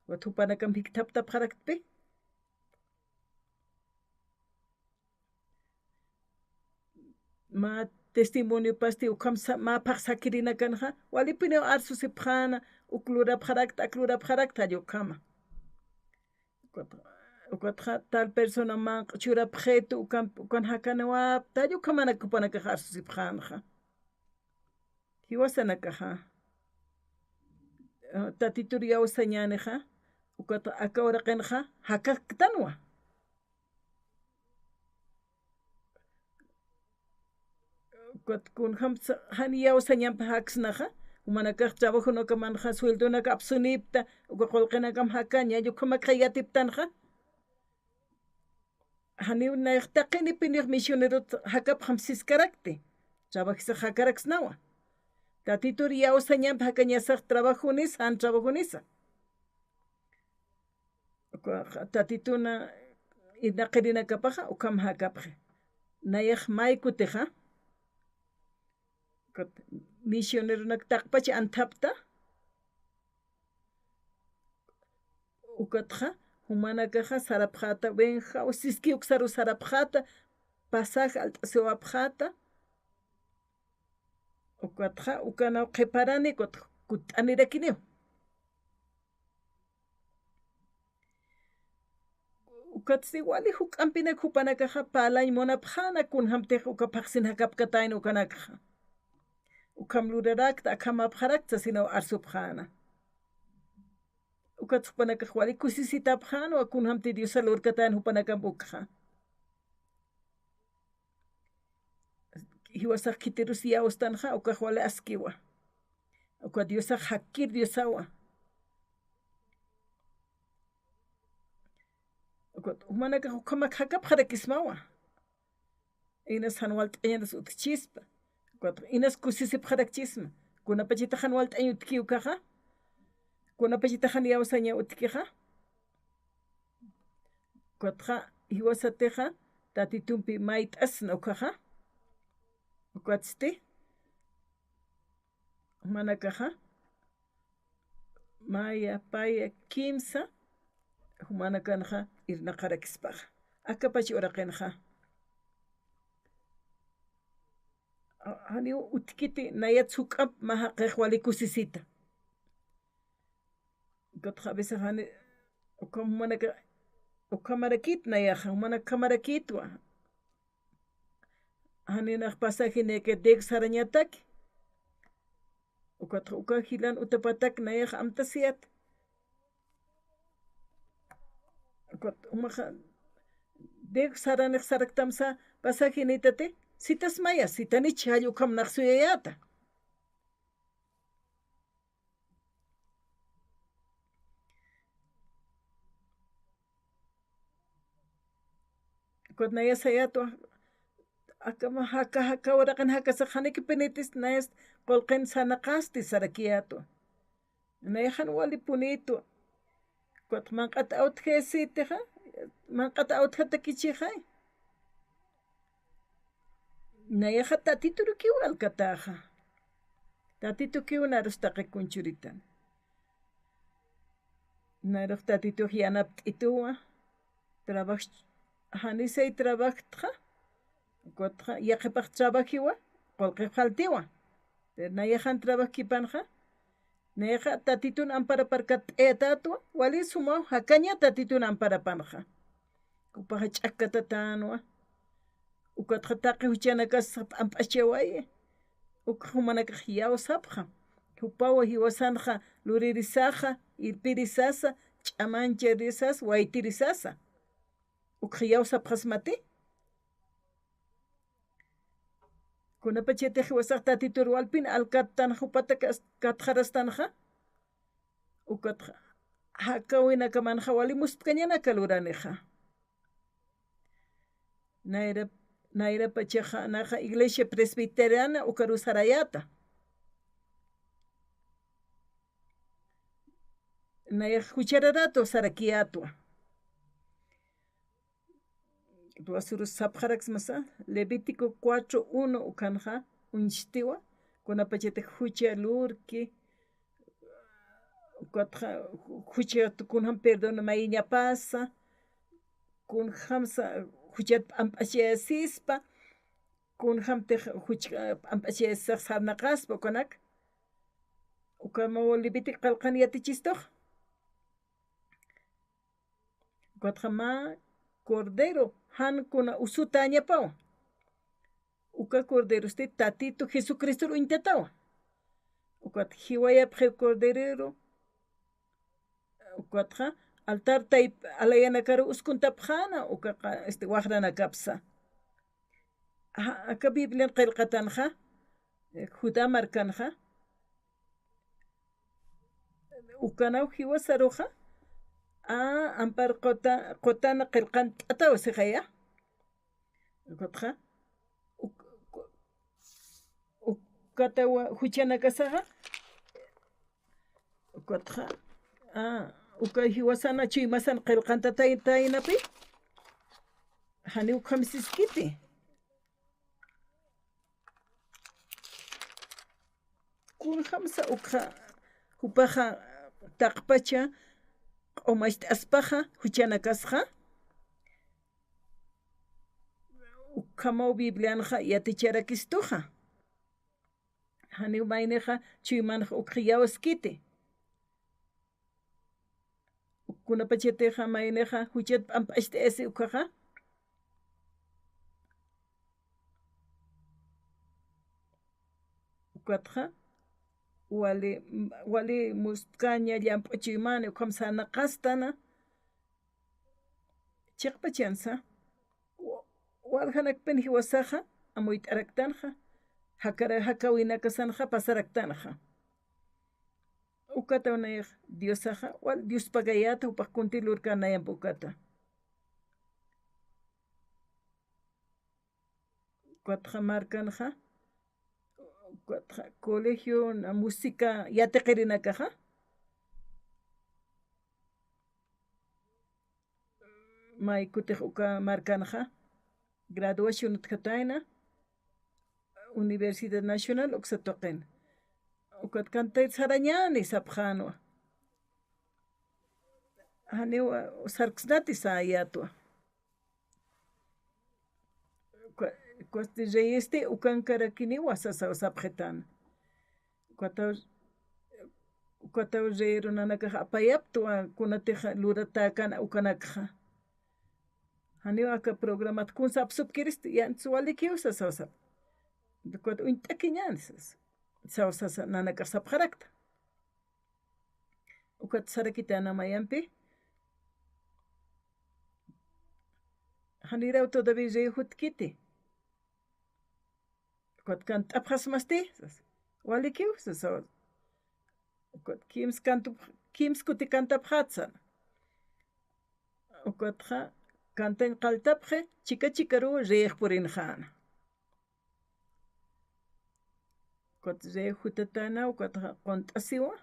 ukat jupanakamp jikthaptapxaraktpi. Mä testimonio pasti ukham sa-, mä phaxsakirinakanxa, walipiniw arsusipxäna, uk lurapxarakta, ak lurapxarakta, jall ukhama. Ukat, ukatxa tal persona manq'a churapxitu, ukan, ukan jakaniwapta, jall ukhamanak jupanakax arsusipxänxa. Jiwasanakaxa, eh, Tatitur iyawsañänixa, ukat aka uraqinxa, jakaktanwa. Ukat kunjam sa-, jan iyawsañamp jaksnaxa, jumanakax trabajonakamanxa, sueldonaka apsunipta, uka qullqinakam jakaña, jall ukhamakxa yatiptanxa. Janiw nayax taqinipinix misionerot jakapxam siskarakti. Trabajisax jakaraksnawa. Tatitur iyawsañamp jakañasax trabajonisa, jan trabajonisa. Uka Tatituna irnaqirinakapaxa, ukham jakapxi. Nayax maykutixa, ukat misioneronak taqpach anthapta, ukatxa, jumanakaxa sarapxäta, wenjaw siski uksaru sarapxäta, pasaje alt'asiwapxäta, ukatxa, ukanaw qhiparani, ukat kutt'anirakiniw. Ukatsti wali juk'ampinak jupanakaxa parlañ munapxäna kunjamtix uka phaxsin jakapkatayna ukanakxa. Ukham lurarakta, akham apxarakta sasinaw arsupxäna. Ukat jupanakax wali kusisitapxänwa kunjamti Diosar lurkatayna jupanakamp ukxa. Jiwasax khitirus iyawstanxa, ukax wali askiwa. Uka Diosax jakkir Diosawa. Ukat jumanakax ukhamak jakapxarakismawa. Inas jan walt'añanas utjchispa. Ukat inas kusisipxarakchisma. Kunapachatax jan walt'añ utjki ukaxa. Kunapachatax jan iyawsaña utjkixa. Ukatxa, jiwasatixa, Tatitumpi mayt'asna ukaxa. Ukatsti, jumanakaxa, maya, paya, kimsa, jumanakanxa irnaqarakispaxa. Akapach uraqinxa. A-, janiw utjkiti nayat juk'amp mä jaqix wali kusisita. Ukatxa a veces jani, ukham jumanaka, ukhamarakit nayaxa, jumanak ukhamarakitwa. Janinax pasaje nayaki dek sarañataki. Ukatxa uka jilan utapatak nayax amtasiyät. Ukat jumaxa dek saranix saraktamsa pasaje nitati, sitas maya, sitanich jall ukham nax suyayäta. Ukat naya sayätwa, akama jaka, jaka uraqin jakasax janikipinitis nayas qullqin sarnaqasti sarakiyätwa. Nayaxan walipunitwa. Ukat manq'at awtjasitixa, manq'at awtjatakichixay. Nayaxa Tatiturukiw alkatäxa. Tatitukiw narus taqi kunchuritan. Narux Tatitux yanapt'ituwa. Trabaj, janisay trabajtxa. Ukatxa yaqhipax trabajiwa, qullqix faltiwa. Pero nayaxan trabajkipanxa. Nayaxa Tatitun amparaparkatt'ayatätwa, wali sumaw jakaña Tatitun amparapanxa. Jupaxa ch'akkatatanwa. Ukatxa taqi juchanakas p'amp'achawayi. Ukxa jumanakax iyawsapxam. Jupawa jiwasanxa luririsaxa, irpirisasa, ch'amancharisasa, waytirisasa. Ukxa iyawsapxasmati. Kunapachatix jiwasax Tatitur walpin alkattan jupata kas-, katxarastanxa. Ukatxa jakawinakamanxa wali muspkañanaka luranixa. Nayra, nayrapachaxa naxa Iglesia Presbiteriana ukaru sarayäta. nayax juchararatu sarakiyätwa. Wasürus sapxaraksmasa, Levítico cuatro uno ukanxa uñstiwa, kunapachatix jucha lurki, ukatxa ju-, jucha kunjam perdón mayiñapasa, kunjamsa juchat p'amp'achayasispa, kunjamtix juch-, p'amp'achayasisax sarnaqaspa ukanak, ukamaw Levítico qillqan yatichistux. Ukatxa mä cordero, jan kuna usutäñapaw. Uka corderosti Tatitu Jesucristor uñtatawa. Ukat jiwayapxi corderero, ukatxa altar tayp alayanakaru uskuntapxäna, ukaxa, este, waxranakapsa. Ajá, aka Biblian qillqatanxa, eh, Judá markanxa, ukanaw jiwasaruxa, a, ampar quta-, qutana qillqant'ataw sixaya. Ukatxa, uk-, uk-, ukatawa juchanakasaxa, ukatxa, a, uka jiwasana chuymasan qillqantataynapi, janiw ukham siskiti. Kunjamsa ukxa, jupaxa taqpacha q'umacht'aspaxa, juchanakasxa, ukhamaw Biblianxa yaticharakistuxa. Janiw maynixa chuymanxa ukxa iyawskiti. Kunapachatixa maynixa juchat p'amp'acht'ayasi ukhaxa. Ukatxa, wali, wali muspkaña llamp'u chuymani, ukham sarnaqastana. Chiqpachansa, wa-, waljanakpin jiwasaxa, amuyt'araktanxa, jakara-, jakawinakasanxa pasaraktanxa. Ukataw nayax Diosaxa, wal Dios pagayäta, jupax kunti lurkänayamp ukata. Ukatxa markanxa, ukatxa colegio, na música yatiqirinakaxa, may kutix uka markanxa, graduación utjatayna, Universidad Nacional uksa tuqin. Ukat kantayt sarañäni sapxänwa. Janiw sarksnati säyätwa. Kua-, kusti reyesti ukankarakiniwa sasaw sapxitan. Ukataw, ukataw reyiru nanakax apayaptwa kunatix luratäkän ukanakxa. Janiw aka programat kun sapsupkiristi, yantsa walikiw sasaw sap. Ukat uñt'akiñän sas. Saw sasa nanakax sapxarakta. Ukat sarakitana mayampi. Janiraw todavía rey jutkiti. Ukat kant'apxasmasti, sas. Walikiw, sas. Ukat kims kantu-, kims kuti kantapxatsan. Ukatxa kantañ qalltapxi, chika chikaruw reyix purinxäna. Ukat rey jutatana, ukatxa qunt'asiwa.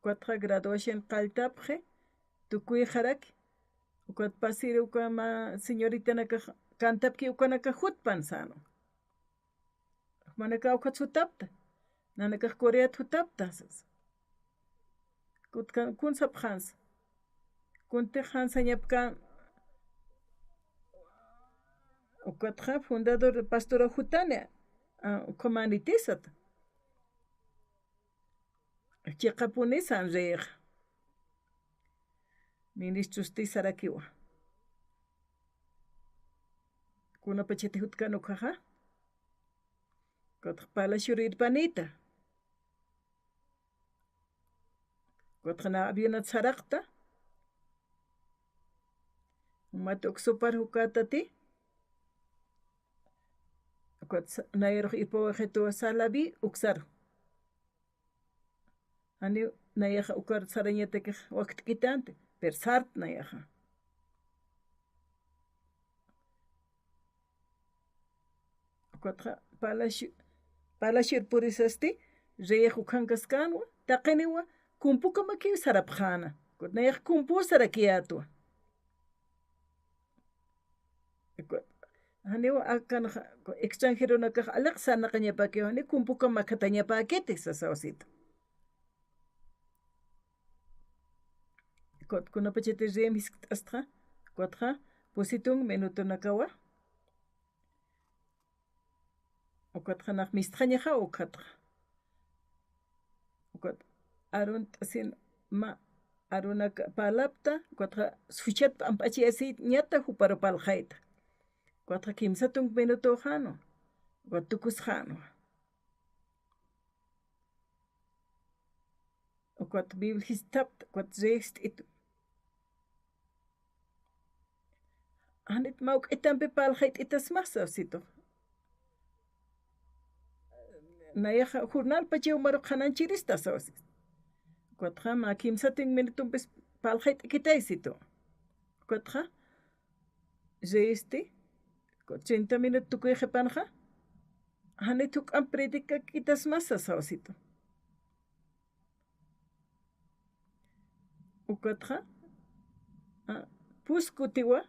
Ukatxa graduación qalltapxi, tukuyxaraki, ukat pasiri uka mä señoritanakax kantapki ukanakax jutpan sänwa. Jumanakax ukat jutapta, nanakax Coreat jutapta, sas. Kutkan, kun sapxänsa. Kuntix jan sañapkän, ukatxa fundador pastora jutani, a, ukhamäniti sat. Chiqapuni san reyix. Ministrosti sarakiwa. Kunapachati jutkan ukkhaxa. Ukatxa Palacior irpanita. Ukatxa na avionat saraqta. Jumat uksupar jukatati. Ukat sa-, nayarux irpawayxituwa Salaví uksaru. Janiw nayaxa ukar sarañatakix wakt'kitänti, pero sart nayaxa. Ukatxa Palacio, Palacior purisasti, Reyix ukhankaskanwa, taqiniwa, kumpukamakiw sarapxäna. Ukat nayax kumpu sarakiyätwa. Ukat, janiw akanxa, extranjeronakax aliq sarnaqañapäkiw, jani kumpukam makhatañapäkiti, sasa Josito. Ukat kunapachati reyim jiskt'astxa, ukatxa, pusi tunk minutonakawa. Ukatxa nax mistxañaxa ukatxa. Ukat arunt'asin mä arunaka parlapta, ukatxa suchat p'amp'achayasiñata juparu parlxayta. Ukatxa kimsa tunk minutoxänwa, ukat tukusxänwa. Ukat Biblia jiskt'apta, ukat reyix jiskt'itu. Janit mä juk'itampi parlxayt'itasma, sasa Josito. Nayaxa jornalpachaw maru qhanañchirista, sasa Josito. Ukatxa mä kimsa tunk minutumpis parlxayt'ikitaysitu. Ukatxa, reyisti, treinta minuto tukuyxipanxa, janit juk'amp predicak'itasma, sasa Josito. Ukatxa, a, pus kutiwa,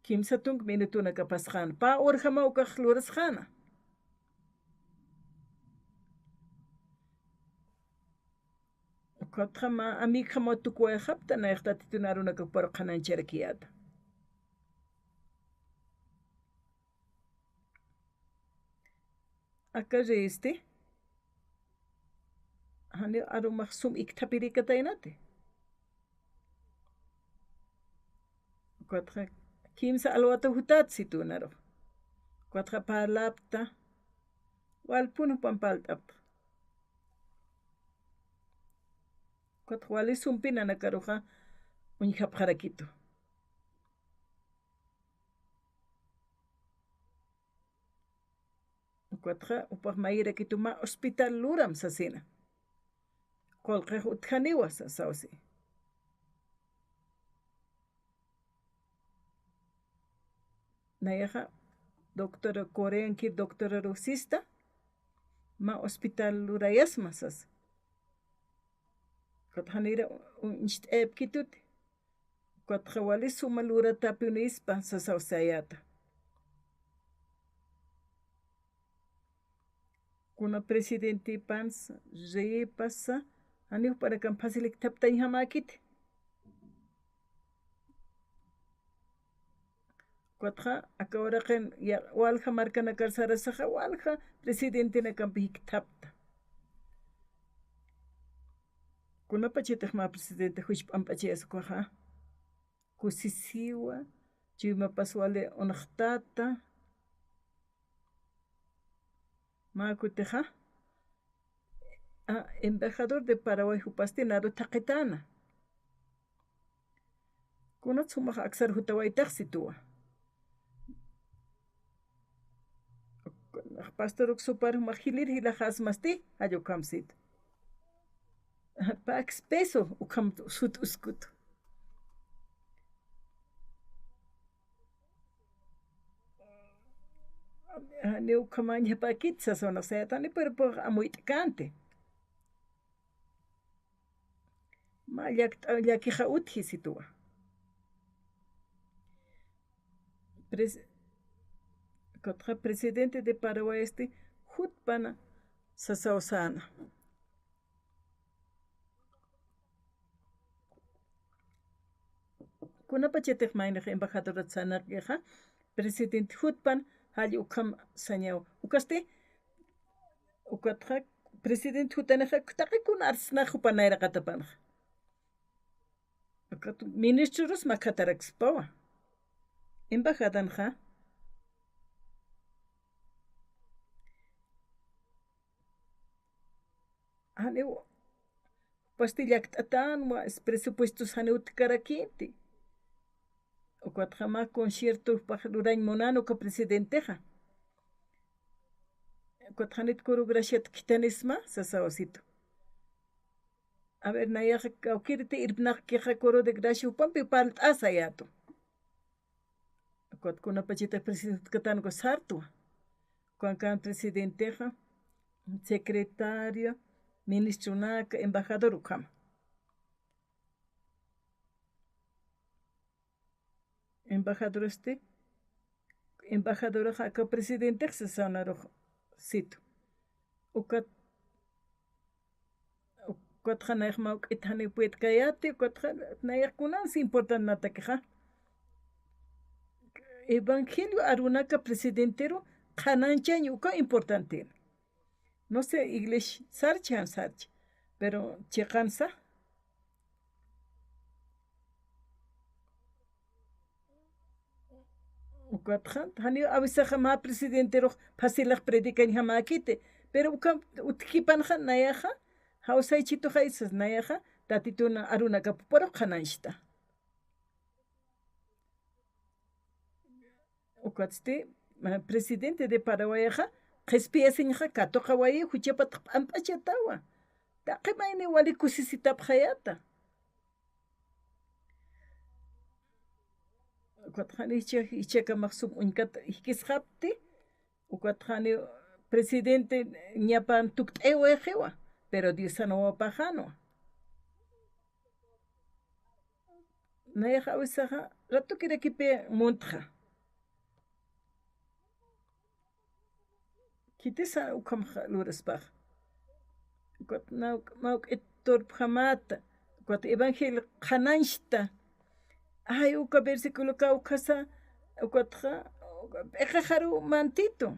kimsa tunk minutunakapasxäna. Pä urjamaw ukax lurasxäna. Ukatxa mä amigxamaw tukuwayxapta, nayax Tatitun arunaka juparu qhanañcharakiyäta. Aka reyisti, janiw arumax sum ikthapirikataynati. Ukatxa kimsa alwata jutätsitunaru. Ukatxa parlapta, walpun jupan parlt'apta. Ukatxa wali sumpi nanakaruxa uñjapxarakitu. Ukatxa, jupax mayirakitu mä hospital luram sasina. Qullqix utjaniwa, sasa José. Nayaxa, doctora Coreankir, doctoraru sista, mä hospital lurayasma, sasa. Ukat janira uñcht'ayapkituti. Ukatxa wali suma luratapiw nispa, sasa José ayata. Kuna presidentepans, reypas, janiw jupanakamp fácil ikthaptañjamäkiti. Ukatxa, aka uraqin, ya, walja markanakar sarasaxa, walja presidentenakampi jikthapta. Kunapachatix mä presidente juch p'amp'achayas ukaxa. Kusisiwa, chuymapas wali unxtata. Mä kutixa, a, embajador de Paraguay jupasti naru thaqitäna. Kunat sumax aksar jutawaytax situwa. Pastor uk supar jumax jilir jilaxasmasti, jall ukham sit. Paks peso ukham sut uskut. Jani ukhamañapakit sasawna sayatani, pero pux amuyt'känti. Mä llakt'a, llakixa utji situwa. Pres-, kutxa presidente de Paraguaysti jutpana sasawsäna. Kunapachatix maynix embajadorat sarnaqixa, presidente jutpan, jall ukham sañaw. Ukasti, ukatxa, presidente jutanixa, taqi kuna artisnax jupan nayraqatapanxa. Ukat ministrorus makhatarakspawa. Embajadanxa. Janiw, jupasti llakt'atänwa, presupuestos janiw utjkarakïnti. Ukatxa mä concierto jupax lurañ munän uka presidentexa. Ukatxa janit coro graciat khithanisma, sasawasitu. A ver, nayaxa kawkïriti irpnaqkixa coro de gracia jupampi parlt'asa yätu. Ukat kunapachatix presidente jutkatanku sartwa. Ukankan presidentexa, secretario, ministronaka, embajador ukhama. Embajador este, embajadoraxa aka presidentex sasaw narux situ. Ukat, ukatxa nayax mawk'it janiw puedkayäti, ukatxa nayax kunans importante natakixa. Evangelio arunaka presidenteru qhanañchañ uka importante. No sé, iglesia sarchi jan sarchi, pero chiqansa. Ukatxa, janiw awisaxa mä presidenterux fácilax predicañjamäkiti, pero uka utjkipanxa nayaxa, jawsaychituxay sas nayaxa, Tatitun arunakapuparux qhanañchta. Ukatsti, ma, presidente de Paraguayaxa, qhispiyasiñxa katuqawayi juchapat p'amp'achatawa. Taqi mayni wali kusisitapxayäta. Ukatxa jani jichha, jichhakamax sum uñkat jikisxapti, ukatxa jani presidente ñapan tukt'ayawayixiwa, pero Diosan wawapaxänwa. Nayax awisaxa, ratukirakipï muntxa. Khitisa ukhamax luraspaxa. Ukat naw-, mawk'it turpjamäta, ukat evangelio qhanañchta. Ay, uka versiculokaw ukhasa, ukatxa, p'iqixaruw mantitu.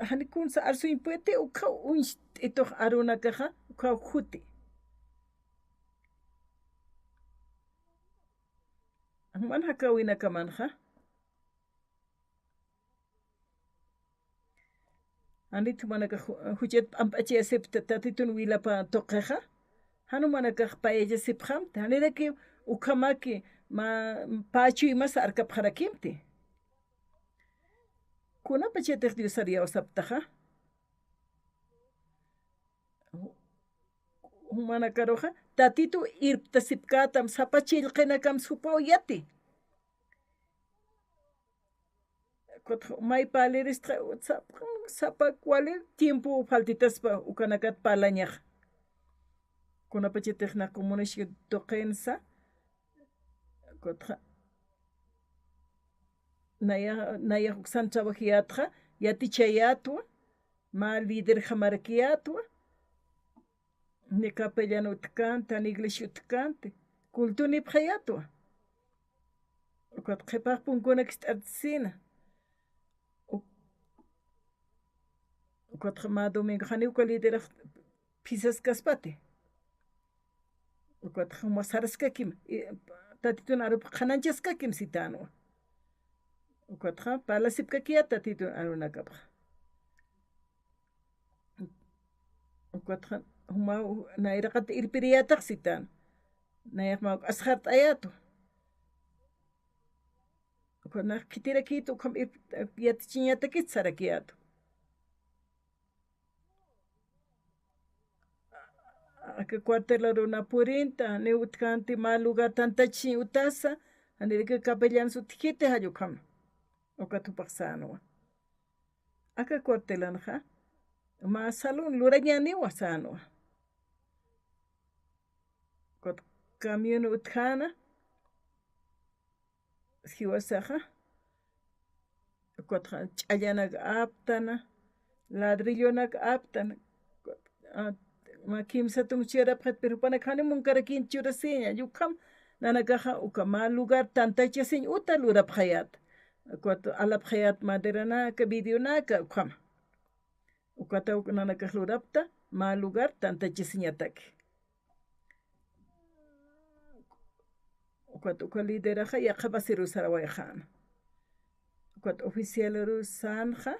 Jani kunsa arsuñ puede, ukhaw uñst'itux arunakaxa, ukhaw juti. Juman jakawinakamanxa. Janit jumanakax ju-, juchat p'amp'achayasipta Tatitun wilapa tuqixa. Jan jumanakax payachasipxamti. Janirakiw ukhamaki mä, pä chuymas arkapxarakimti. Kunapachatix Diosar iyawsaptaxa. Jumanakaruxa, Tatitu irptasipkätam, sapa chillqinakam supaw yati. Kutxa may parliristxa, sapa, sapa wali tiempo faltitaspa ukanakat parlañaxa. Kunapachatix na comunista tuqinsa, kutxa, naya, nayax uksan trabajayätxa, yatichayätwa, mä liderjamarakiyätwa, ni capellán utjkänti, ni iglesia utjkänti, cultunipxayätwa. Ukat qhipax punkunak ist'atsisina. U-, ukatxa mä domingo, janiw uka liderax phisaskaspati. Ukatxa juma saraskakim, i, Tatitun arup qhanañchaskakim sitänwa. Ukatxa parlasipkakiyät Tatitun arunakapxa. Ukatxa juma nayraqat irpiriyätax sitän. Nayax mä asxart'ayätwa. Ukat nax khitirakït ukham irp-, yatichiñatakit sarakiyätwa. Aka cuartelaru na purinta, ni utjkänti mä lugar tantachisiñ utasa, janiraki capellans utjkiti jall ukham. Ukat jupax sänwa. Aka cuartelanxa, mä salón lurañäniwa sänwa. Ukat camión utjäna, jiwasaxa, ukatxa ch'allanak aptana, ladrillonak aptana, a, mä kimsa tumsi churapxit, pero jupanak jani munkarakïnti churasiña, ukham nanakaxa uka mä lugar tantachasiñ uta lurapxayät. Ukat alapxayät maderanaka, vidrionaka, ukhama. Ukataw nanakax lurapta, mä lugar tantachasiñataki. Ukat uka lideraxa yaqha basiru sarawayxäna. Ukat oficialaru sänxa,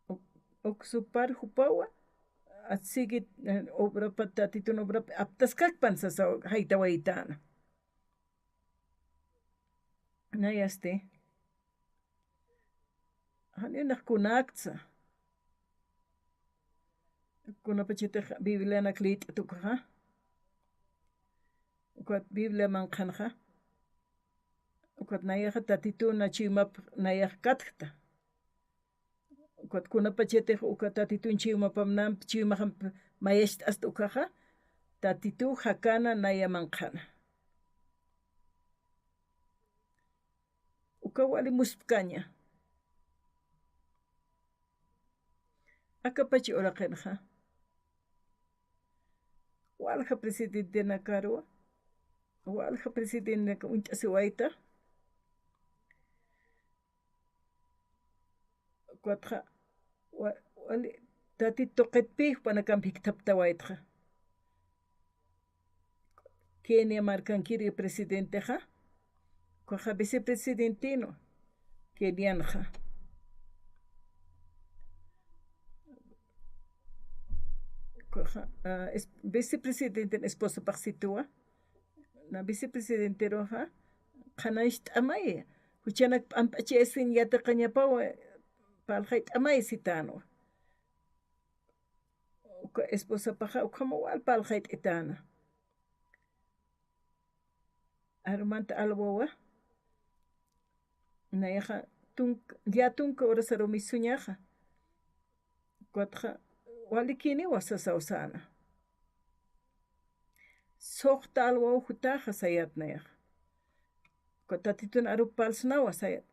uk-, uksupar jupawa, atsigi, eh, obrapa, Tatitun obrapa aptaskakpan sasa jaytawaytäna. Nayasti. Janiw nax kunäktsa. Kunapachatix Biblianak liyt'at ukaxa. Ukat Biblia manqhanxa. Uk Ukat nayaxa Tatitun chuymap nayax katkta. Ukat kunapachatix uka Tatitun chuymapamnamp, chuymajamp mayacht'asta ukaxa, Tatituw jakana naya manqhana. Uka wali muspkaña. Akapach uraqinxa. Walja presidentenakaruwa. Walja presidentenaka uñt'asiwayta. Ukatxa, wa-, wali, Tatit tuqitpï jupanakamp jikthaptawaytxa. Kenia markankiri presidentexa, ukaxa vicepresidentenwa, Kenianxa. Ukaxa, ah, es-, vicepresidenten esposapax situwa, na vicepresidenteruxa, qhanañcht'amay, juchanak p'amp'achayasiñ yatiqañapaw, parlxayt'amay sitänwa. Uka esposapaxa ukhamaw wal parlxayt'itäna. Arumanta alwawa. Nayaxa tunka, ya tunka horasaru misuñaxa. Ukatxa walikiniwa sasaw säna. Suxta alwaw jutaxa sayät nayaxa. Uka Tatitun arup parlsnawa sayät.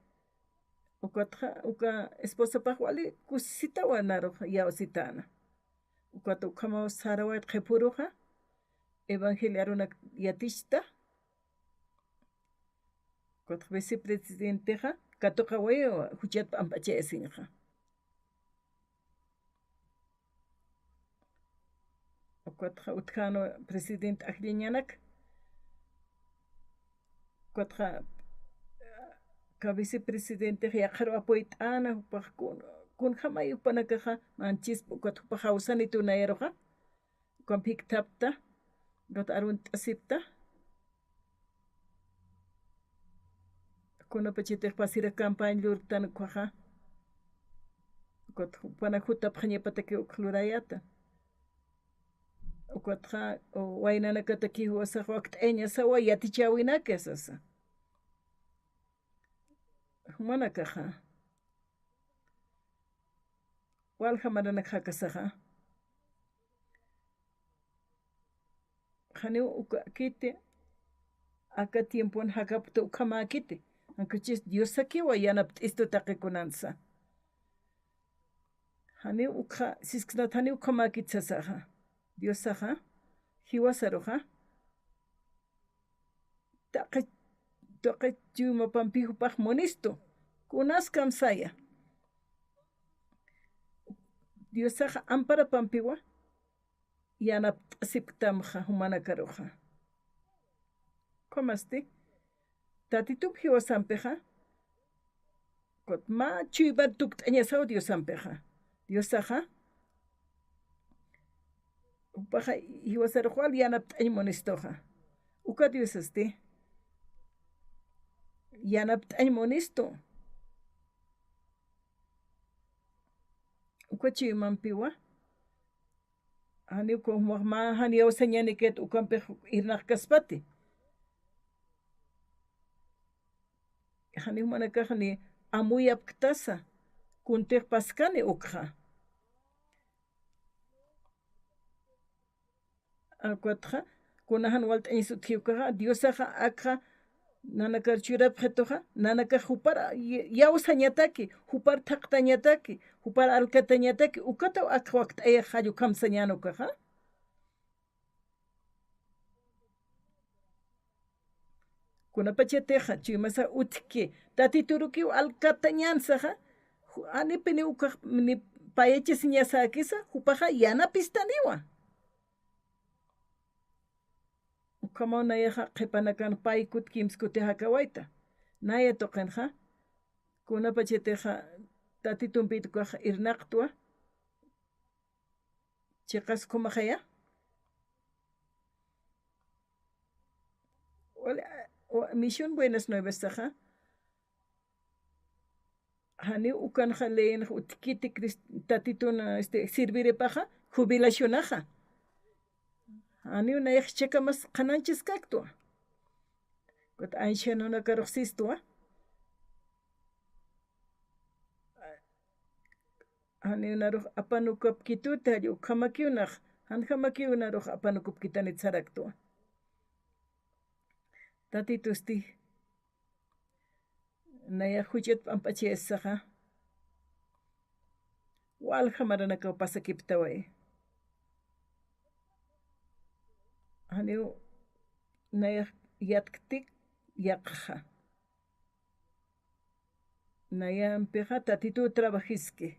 Ukatxa, uka esposapax wali kusisitawa narux iyawsitäna. Ukat ukhamaw sarawayt qhipüruxa, evangelio arunak yatichta. Ukatxa vicepresidentexa, katuqawayiwa juchat p'amp'achayasiñxa. Ukatxa utjänwa presidente ajllañanak. Ukatxa, ka vicepresidentex yaqharu apuyt'äna, jupax kun, kunjamay jupanakaxa, manchispa, ukat jupax jawsanituw nayaruxa. Ukamp jikthapta, ukat arunt'asipta. Kunapachatix pasira campaña lurktan ukaxa. Ukat jupanak jutapxañapataki uk lurayäta. Ukatxa, o, waynanakataki jiwasax wakt'ayañasawa yatichäwinaka sasa. Jumanakaxa. Walja maranak jakasaxa. Janiw ukakiti, aka tiempon jakapkta ukhamäkiti. Ankuchis Diosakiwa yanapt'istu taqi kunansa. Janiw ukxa, sisksnat janiw ukhamäkit sasaxa. Diosaxa, jiwasaruxa. Taqi, taqi chuymapampi jupax munistu. Kunas kamsaya. Diosaxa amparapampiwa. Yanapt'asipktamxa jumanakaruxa. Ukhamasti, Tatitup jiwasampixa, ukat mä chuymar tukt'añasaw Diosampixa. Diosaxa, jupaxa jiwasarux wal yanapt'añ munistuxa. Uka Diosasti, yanapt'añ munistu. Uka chuymampiwa, janiw uka jumax mä jan iyawsañänikat ukampix irnaqkaspati. Janiw jumanakax ni amuyapktasa, kuntix paskani ukxa. Ukatxa, kuna jan walt'añas utji ukaxa, Diosaxa akxa, nanakar churapxituxa, nanakax jupar ya-, iyawsañataki, jupar thaqtañataki, jupar alkatañataki, ukataw akxa wakt'ayax jall ukham sañän ukaxa. Kunapachatixa, chuymasa utjki, Tatiturukiw alkatañän saxa, ju-, janipiniw ukax ni payachasiñasäkisa, jupaxa yanapistaniwa. Ukhamaw nayaxa qhipanakan paykut kimskuti jakawayta. Naya tuqinxa, kunapachatixa Tatitumpit ukax irnaqtwa, chiqas ukhamaxaya. Wali, a, wa-, Misión Buenas Nuevas saxa, janiw ukanxa leyinx utjkiti Crist-, Tatitun, este, sirviripaxa, jubilacionaxa. Janiw nayax jichhakamas qhanañchaskaktwa. Ukat ancianonakarux sistwa, Janiw narux apanukapkituti, jall ukhamakiw nax, janjamakiw narux apanukapkitanit saraktwa. Tatitusti, nayax juch'at p'amp'achayasaxa, walja maranakaw pasakiptaway. Janiw nayax yatkti yaqxa. Nayampixa Tatituw trabajiski.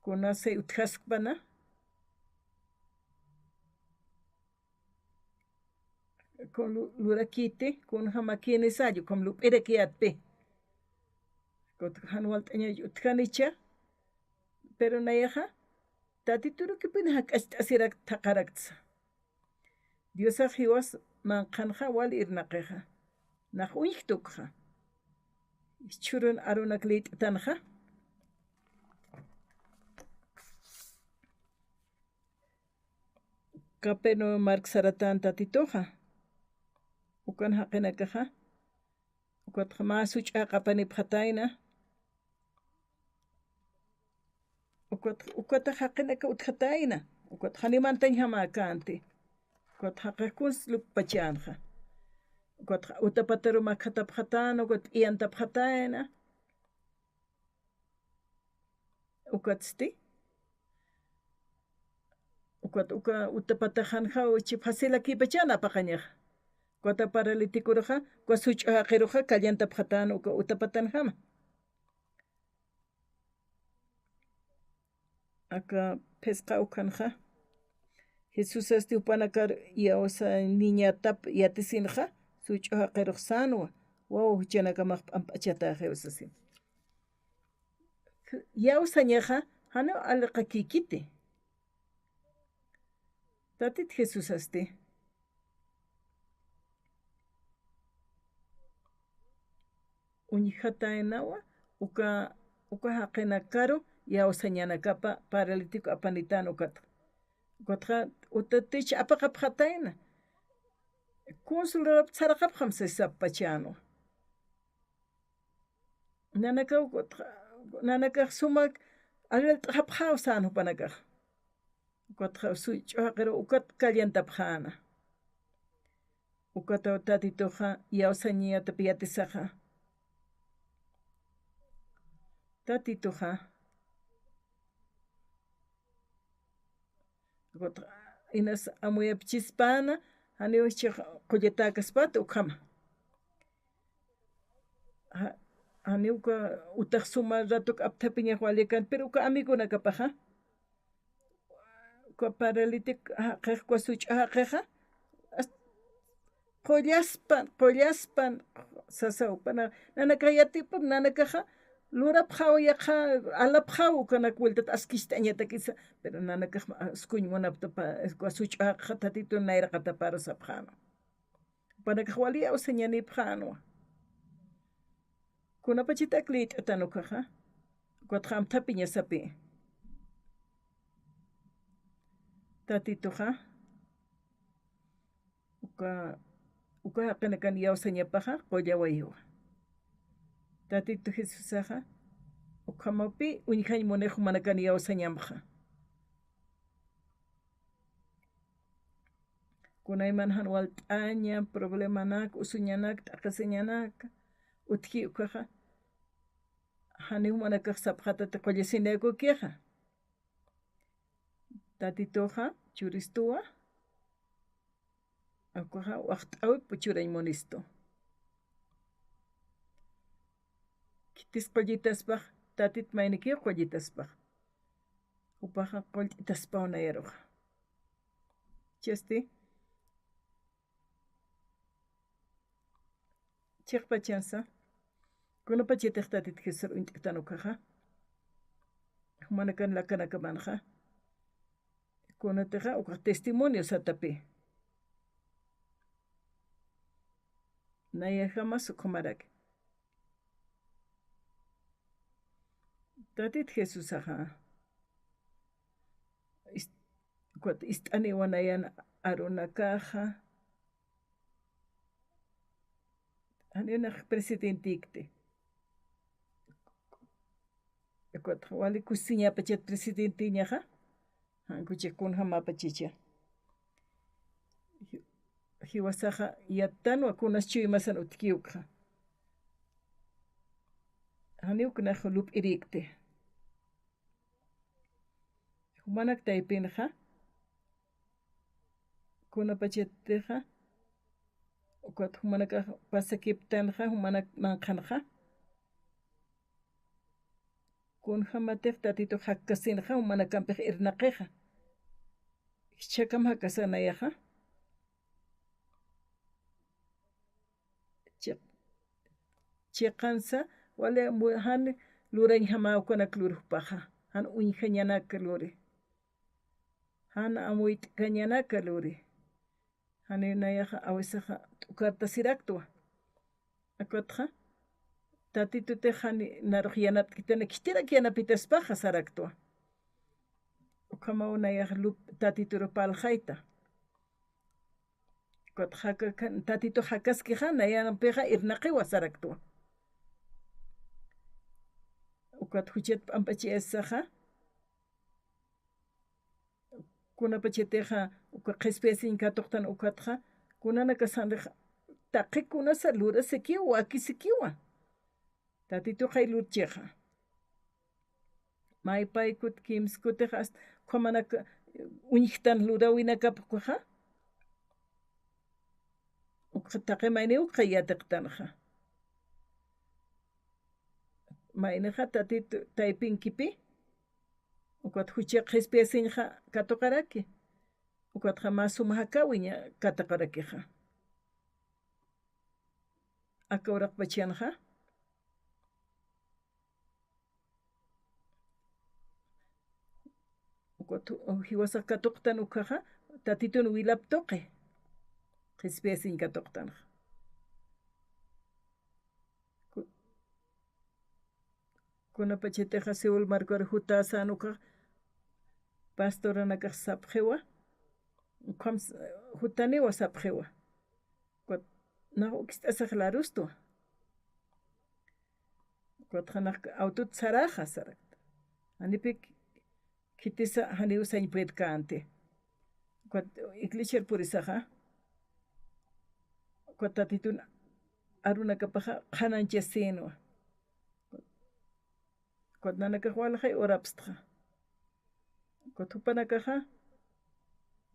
Kunasay utjaskpana, kun lu-, lurakiti, kunjamakini salla, ukham lup'irakiyätpi. Kut jan walt'aña utjanicha, pero nayaxa Tatiturukipini jak'acht'asirak thaqharaktsa. Diosax jiwas manqhanxa wal irnaqixa. Nax uñjkta ukxa. Jichhürun arunak liyt'tanxa. Capernaum mark saratan Tatituxa. Ukan jaqinakaxa. Ukatxa mä such'a qapanipxatayna. Ukat, ukatax jaqinaka utjatayna. Ukat janiw mantañjamäkänti. Ukat jaqix kuns lup'pachänxa. Ukat utapataru makhatapxatäna, ukat p'iyantapxatayna. Ukatsti. Ukat uka utapatax janjaw chi facilakïpachäna apaqañaxa. Ukata paralíticoruxa, uka such'u jaqiruxa kallantapxatäna uka utapatanjama. Aka phisqa ukhanxa, Jesusasti jupanakar iyawsañatap yatisinxa, such'u jaqirux sänwa, wawa juchanakamax p'amp'achatäxiw sasin. Iyawsañaxa janiw aliqakïkiti. Tatit Jesusasti uñjataynawa, uka, uka jaqinakaru iyawsañanakapa paralítico apanitän ukatxa. Ukatxa utatich apaqapxatayna. Kuns lurap saraqapxam sasapxpachänwa. Nanakaw ukatxa, nanakax sumak allalt'xapxäw sän jupanakax. Ukatxa such'u jaqiru ukat kallantapxäna. Ukataw Tatituxa iyawsañatap yatisaxa. Tatituxa. Ukatxa inas amuyapchispäna, janiw chix qullatäkaspati ukhama. Ja-, janiw uka utax suma ratuk apthapiñax walikan, pero uka amigonakapaxa, uka paralítico jaqix, uka such'u jaqixa, as-, qullaspan, qullaspan, sasaw, pana, nanakax yatipun, nanakaxa lurapxaw yaqha, alapxaw, ukanak wiltat askicht'añatakisa, pero nanakax ma-, askuñ munapxta, pa, uka such'u jaqixa Tatitun nayraqataparu sapxänwa. Jupanakax wali iyawsañanipxänwa. Kunapachataki liyt'atan ukaxa, ukatxa amthapiñasapï. Tatituxa, uka, uka jaqinakan iyawsañapaxa qullawaywa. Tatitu Jesusaxa, ukhamapï uñjañ munix jumanakan iyawsañamxa. Kunayman jan walt'aña, problemanak, usuñanak, t'aqhisiñanak utji ukaxa, janiw jumanakax sapxatati qullasinaykukixa. Tatituxa churistuwa, ukaxa waxt'äwip churañ munistu. Khitis qullitaspax, Tatit maynikiw qullitaspax. Jupaxa qullt'itaspaw nayaruxa. Chasti, chiqpachansa, kunapachatix Tatit Jesusar uñt'ktan ukaxa, jumanakan lakanakamanxa, kunatixa ukax testimonio satapï. Nayajamas ukhamaraki. Tatit Jesusaxa, ist-, ukat ist'aniwa nayan arunakaxa, janiw nax presidentïkti. Wali kusiñapachat presidentiñaxa, jankuchix kunjamapachicha. Jiwasaxa yattanwa kunas chuymasan utjki ukxa. Janiw kunax lup'irïkti. Jumanak taypinxa, kunapachatixa, ukat jumanakax pasakiptanxa, jumanak manqhanxa, kunjamatix Tatitux jakkasinxa, jumanakampix irnaqixa. Jichhakam jakasa nayaxa. Chi-, chiqansa, wali mu-, jan lurañjama ukanak lurxpaxa, jan uñjañanak luri, jan amuyt'kañanak luri. Jani nayaxa awisaxa t'ukartasiraktwa. Akatxa, Tatitutix jani narux yanapt'kitana, khitirak yanapitaspaxa saraktwa. Ukhamaw nayax lup-, Tatitur parlxayta. Ukat jaka-, Tatitu jakaskixa, nayampixa irnaqiwa saraktwa. Ukat juchat p'amp'achayasaxa, kunapachatixa, uka qhispiyasiñ katuqtan ukatxa, kunanakasanxa, taqi kunasa lurasikiwa, wakisikiwa. Tatituxay lurchixa. Maypaykut kimskutix hasta ukhamanak uñjtan luräwinakapxkuxa. Ukxa taqi mayniw ukxa yatiqtanxa. Maynixa Tatitu taypinkipi. Ukat jucha qhispiyasiñxa katuqaraki. Ukatxa mä suma jakäwiña katuqarakixa. Aka uraqpachanxa. Ukat jiwasax katuqtan ukhaxa, Tatitun wilap tuqi. Qhispiyasiñ katuqtanxa. Ku-, kunapachatixa Seúl markar jutäsän ukhax, pastoranakax sapxiwa, ukham s-, jutaniwa sapxiwa. Ukat nax ukist'asax larustwa. Ukatxa nax autot saräxa sarakta. Janipï khitisa janiw sañ puedkänti. Ukat iglesiar purisaxa, ukat Tatitun arunakapaxa qhanañchasïnwa. Ukat nanakax walxay urapstxa. Ukat jupanakaxa,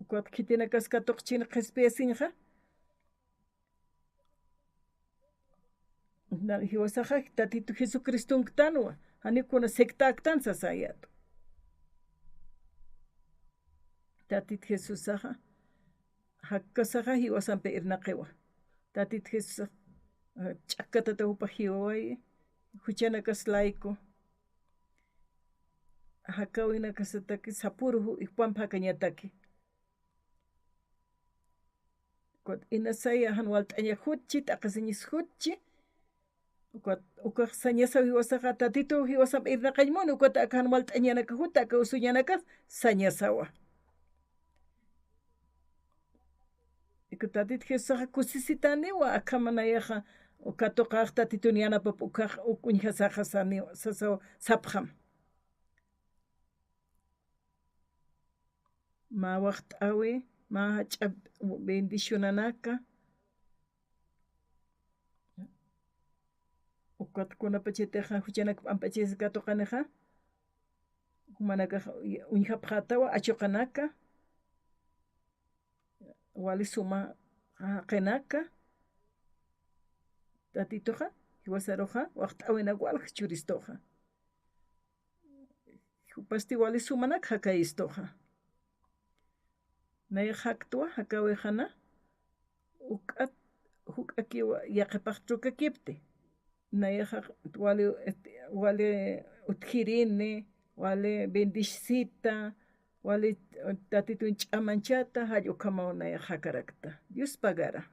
ukat khitinakas katuqchin qhispiyasiñxa. Na-, jiwasaxa Tatitu Jesucristunktanwa, janiw kuna sectäktan sasayätwa. Tatit Jesusaxa, jakkasaxa jiwasampi irnaqiwa. Tatit Jesusax, eh, ch'akkatata jupax jiwawayi, juchanakas layku. Jakäwinakasataki sapüru ju-, jupamp jakañataki. Ukat inasaya jan walt'añak jutchi, t'aqhisiñis jutchi. Ukat, ukax sañasaw jiwasaxa, Tatitu jiwasamp irnaqañ muni, ukat aka jan walt'añanaka juta, aka usuñanakas sañasawa. Ukat Tatit Jesusaxa kusisitaniwa, akham nayaxa, uka katuqax Tatitun yanapap ukax, uk uñjasaxa saniwa, sasaw sapxam. Mä waxt'äwi, mä jach'a bendicionanaka. Ukat kunapachatixa juchanak p'amp'achayasa katuqanixa, jumanakax uñjapxätawa achuqanaka, wali suma jaqinaka. Tatituxa, jiwasaruxa, waxt'äwinak walja churistuxa. Jupasti wali sumanak jakayistuxa. Nayax jaktwa, jakäwixana, uk'at, juk'akiwa, yaqhipax trukakipti. Nayaxa wali, este, wali utjirini, wali bendisita, wali Tatitun ch'amanchata, jall ukhamaw nayax jakarakta. Dios pagara.